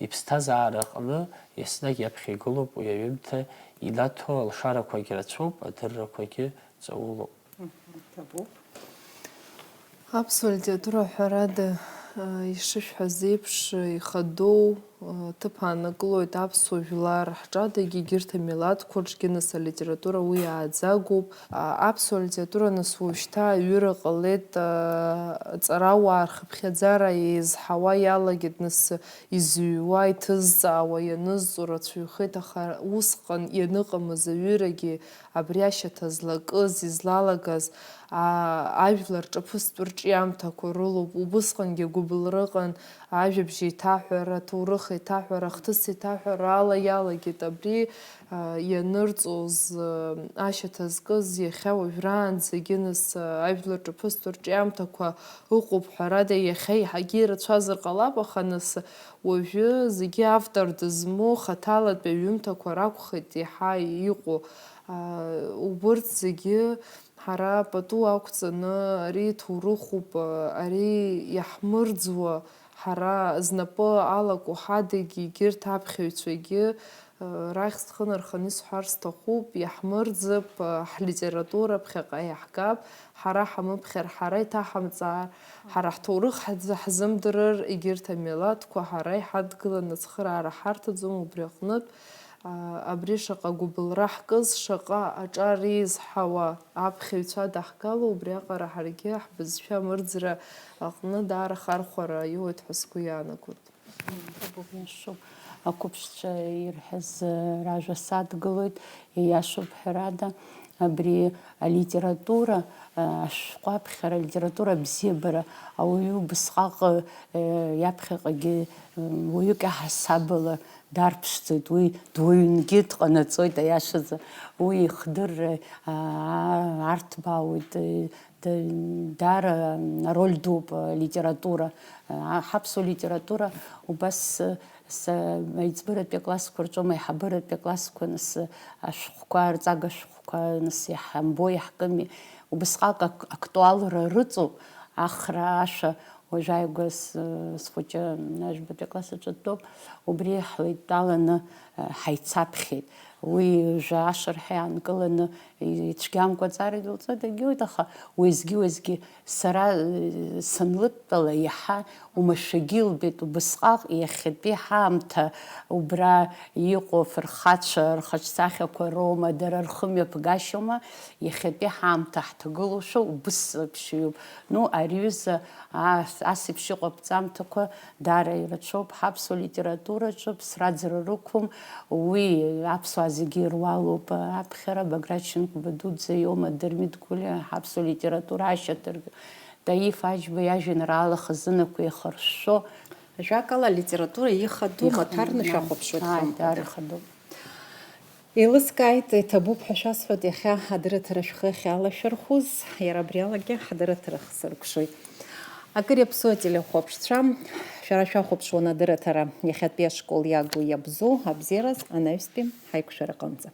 иԥсҭазаара аҟны еснагь иаԥхьа игылоуп уи аҩымҭа, инаҭо алшарақәагь рацәоуп, адыррақәагьы ҵаулоуп. Мгм, ҭабуп. Аԥсуа литература ҳәарада, э, ишышәҳәаз еиԥш, ихадоу, э, ҭыԥ ааннакылоит аԥсуа жәлар ҳҿадагьы, егьырҭ амилаҭқәа рҿгьы, нас алитература уи иааӡагоуп. А, аԥсуа литература, нас, уажәшьҭа аҩыра ҟалеит, а, аҵарауаа рхыԥхьаӡара еизҳауа иалагеит, нас, изыҩуа, иҭызҵаауа, ианызҵо рацәаҩхеит, аха усҟан ианыҟамыз аҩырагьы абри ашьаҭа злакыз, излалагаз, аа, ажәлар ҿаԥызтәу рҿиамҭақәа рылоуп. Убысҟангьы агәыбылра ыҟан, ажәабжь еиҭаҳәара, аҭоурых еиҭаҳәара, ахҭыс еиҭаҳәара ала иалагеит. Абри, аа, ианырҵоз, аа, ашьаҭа зкыз иахьа уажәраанӡагьы, нас, аа, ажәлар ҿаԥызтәу рҿиамҭақәа ыҟоуп, ҳәарада, иахьа еиҳагьы ирацәазар ҟалап, аха, нас, уажәы зегьы автор дызмоу хаҭалатәи аҩымҭақәа ракәхеит иаҳа иҟоу. Аа, убырҭ зегьы ҳара пату ақәҵаны, ари ҭоурыхуп, ари иаҳмырӡуа, ҳара знапы алаку ҳадагьы, егьырҭ аԥхьаҩцәагьы, рахь схы нарханы исҳәар сҭахуп, иаҳмырӡып, ҳлитература ԥхьаҟа иаҳгап, ҳара ҳамыԥхьар, ҳара иҭаҳамҵаар, ҳара ҳҭоурых ҳзы-, ҳзымдырыр, егьырҭ амилаҭқәа ҳара иҳадгыланы ацхыраара ҳарҭаӡом, убри аҟнытә, а, абри шаҟа гәыбылра ҳкыз, шаҟа аҿар еизҳауа аԥхьаҩцәа даҳгало, убриаҟара ҳаргьы ҳбызшәа амырӡра аҟны даара ахархәара иоуеит ҳәа сгәы иаанагоит. Иашоуп. Ақәыԥшцәа ирҳәаз, э, ражәа садгылоит, ииашоуп, ҳәарада, абри алитература, э, ашәҟәы аԥхьара, алитература абзиабара, ауаҩы убысҟак, э, иаԥхьаҟагьы, э, уаҩык иаҳасабала дарԥшӡоит, уи дуаҩынгьы дҟанаҵоит, аиашазы, уи ихдырра, аа, арҭбаауеит, э, Д-, даара ароль дууп алитература. А, ҳаԥсуа литература убас, э, са, аиҵбыратәи аклассқәа рҿоума, аиҳабыратәи аклассқәа, нас, ашәҟәқәа, арҵага шәҟәқәа, нас, иҳамбо, иаҳкыми. Убысҟак ак-, актуалра рыҵоуп, Ахра ашәа, уажә ааигәа с-, схәыҷы ажәбатәи акласс аҿы дтәоуп, убри ҳлеидтәаланы, э, ҳаицаԥхьеит. Уи жәа ашырҳәа иаанкыланы ицәгьамкәа аҵарагьы лҵо дагьуеит, аха уеизгьы-уеизгьы сара, э, санлыдтәала иаҳа умашәагьы илбеит. Убысҟак иахьатәи ҳаамҭа убра иҟоу афырхацәа рхаҿсахьақәа роума, дара рхымҩаԥгашьоума, иахьатәи ҳаамҭа ҳҭагылоушәа убыс аԥшьаҩуп. Ну, ари ҩыза ас, ас еиԥш иҟоу аԥҵамҭақәа даара ирацәоуп ҳаԥсуа литератураҿы, ԥсра-ӡра рықәым, уи аԥсуаа зегьы ируалуп аԥхьара, Баграт Шьынқәба дуӡӡа иоума, Дырмит Гәлиа ҳаԥсуа литература ашьаҭаркҩы, Таиф Аџьба иажәеинраала хазынақәа еихыршәшәо. Ажәакала, алитература ихадоу Ихадоу, маҭәарны шәахәаԥшуеит, ааи, хымԥада. Даара ихадоу. Еилыскааит, иҭабуп ҳәа шәасҳәоит иахьа адырраҭара шәхы ахьалашәырхәыз, иара абриалагьы ҳдырраҭара хсыркәшоит. Акыр иаԥсоу ателехәаԥшцәа, шәара шәахәаԥшуан адырраҭара иахьатәи ашкол иагу иабзоу абзиараз анаҩстәи ҳаиқәшәараҟынӡа.